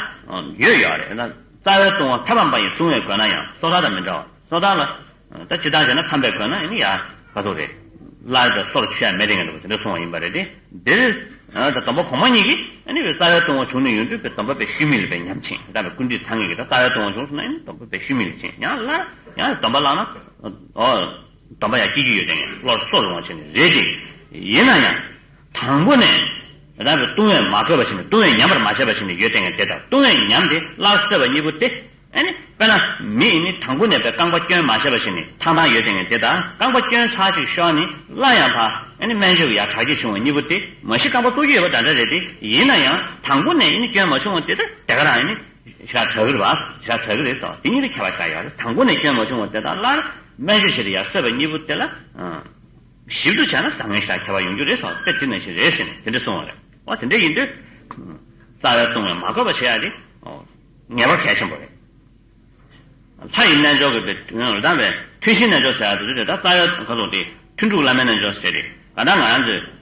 ཡོད་ཡོད་རེད། ན་རྩ་བའི་ལྟུང་བ་ཐར་པ་འབའ་ཞིག་བསྲུང་བའི་སྒོ་ན་ཡང་། སོ་ཐར་དང་མི་འདྲ་བ། སོ་ཐར་ལ་ད་སྤྱིར་བཏང་བྱས་ན་ཁམས་པའི་སྒོ་ན་ཡང་ཡ་ག་ཚོད་རེད། སླར་ཡང་སོར་ཆུད་ཡ་མེད་དེ་ངས་འདུག་དེ་འདྲ་གསུང་བ་ཡིན་པ་རེད་དེ། འདིར་ད་སྡོམ་པ་གོང་མ་གཉིས་ཀྱིས་ཨ་ནི་བའི་རྩ་བའི་ལྟུང་བ་བྱུང་ནས་ཡོང་དུས་པའི་སྡོམ་པ་པའི་ཤུལ་མིག་ལ་པའི་ཉམས་ཕྱིན། ད་པའི་ཀུན་འདུས་ཚང་ངེས་ཀྱི་ད་རྩ་བའི་ལྟུང་བ་བྱུང་སོང་ན་ཨ་ནི་སྡོམ་པ་པའི་ཤུལ་མིག་ལ་ཕྱིན། ཡང་སླར་ཡང་སྡོམ་པ་བླངས་ན་ཨོ། སྡོམ་པ་ཡང་སྐྱེ་རྒྱུ་ཡོད་དེ་ངས་བློར་གསོ་རུང་བ་བྱས་ནས་རེད་དེ། ཡིན་ན་ཡང་། དང་པོ་ནས་རང་གི་ལྟུང་བས་མ་གོས་པ་བྱས་ནས། ལྟུང་བས་ཉམས་པར་མ་བྱས་པ་བྱས་ནས་ཡོད་དེ་ངས་དེ་དང་། ལྟུང་བས་ཉམས་དེ་སླར་གསོས་པ་གཉིས་པོ་དེ། ཨ་ནི་དཔེར་ན་མི་ཡིན་ནི་དང་པོ་ནས་པའི་རྐང་པ་སྐྱོན་མ་བྱས་པ་བྱས་ནས་ཐང་ཐང་ཡོད་དེ་ངས་དེ་དང་། རྐང་པ་སྐྱོན་ཚར་ཅིག་ཤོར་ནི་སླར་ཡང་ཕ་ཨ་ནི་སྨན་བཅོས་ཀྱི་ཡ་དྲག་སྐྱེད་བྱུང་བ་གཉིས་པོ་དེ་མ་གཞི་རྐང་པ་གཏུབ་རྒྱུ་ཡོད་པ་འདྲ་འདྲ་རེད་དེ། ཡིན་ན་ཡང་དང་པོ་ནས་ཨ་ནི་སྐྱོན་མ་བྱུང་བ་དེ་ད་དེ་ག་རང་ཨ་ནི། ཞེ་དྲག་དྲག་གི་རེད་པ། ཞེ་དྲག་དྲག་གི་རེད་ཟེར་བ་དེ་གཉིས་ལ་ཁྱད་པར་ཆགས་ཡོད་རེད། དང་པོ་ནས་སྐྱོན་མ་བྱུང་བ་དེ་དང་སླར་སྨན་བཅོས་བྱས་ཏེ་ཡར་གསོས་པ་གཉིས་པོ་དེ་ལ་ཞིབ་ཏུ་བྱས་ན་བཟང་ངན་ཞེ་དྲག་ཁྱད་པར་ཡོང་རྒྱུ་རེད་ཟེར་བ་དཔེ་དེ་ནང་བཞིན་རེད་ཟེར་ནས་དེ་འདྲ་གསུངས་པ་རེད། འོ་དེ་འདྲ་ཡིན་དུས་རྩ་བའི་ལྟུང་བས་མ་གོས་པ་བྱེད་ཡ་དེ་ངེས་པར་གལ་ཆེན་པོ་རེད། ལྷ་ཡི་རྣལ་འབྱོར་གྱི་དང་བའི་ཐུན་བཞིའི་རྣལ་འབྱོར་ཟེར་ཡ་དེ་ཚོ་རེད། ད་རྩ་བའི་ཁ་ཐོག་དེ་ཐུན་དྲུག་བླ་མའི་རྣལ་འབྱོར་ཟེར་རེད། ག་ད་ང་རང་ཚོས།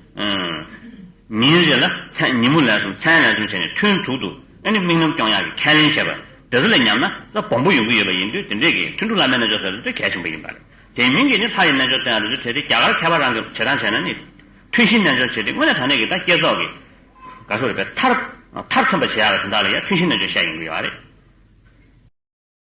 ཉིན་རེ་ལ་མཚན་ཉིན་མོ་ལ་སོང་མཚན་ལ་སོང་བྱས་ནས་ཐུན་དྲུག་ཏུ་ཨ་ནི་དམིགས་རྣམ་སྐྱོང་ཡག་གི་ཁས་ལེན་བྱས་པ་འདི་ཚོ་ལ་ཉམས་ན་ད་སྦོམ་པོ་ཡོང་གི་ཡོད་པ་ཡིན་དུས། དེ་འདྲས་ཀྱི་ཐུན་དྲུག་བླ་མའི་རྣལ་འབྱོར་ཟེར་བ་དེ་གལ་ཆེན་པོ་ཡིན་པ་རེད། དེ་མིན་གྱི་ནི་ལྷ་ཡི་རྣལ་འབྱོར་སྟོན་ཡག་དེ་ཚོ་དེ་དེ་རྒྱ་གར་མཁས་པ་རང་གི་བྱེད་སྟངས་བྱས་ན་ནི། ཐུན་བཞིའི་རྣལ་འབྱོར་བྱེད་དེ་དངོས་གནས་དྲང་གནས་ཀྱི་ད་བསྐྱེད་རྫོགས་ཀྱི་ག་ཚོད་རེད་པས་མཐར་མཐར་ཐོན་པ་བྱེད་ཡག་གི་དོན་དག་ལ་ཡང་ཐུན་བཞིའི་རྣལ་འབྱོར་བཤད་ཡོང་གི་ཡོད་རེད།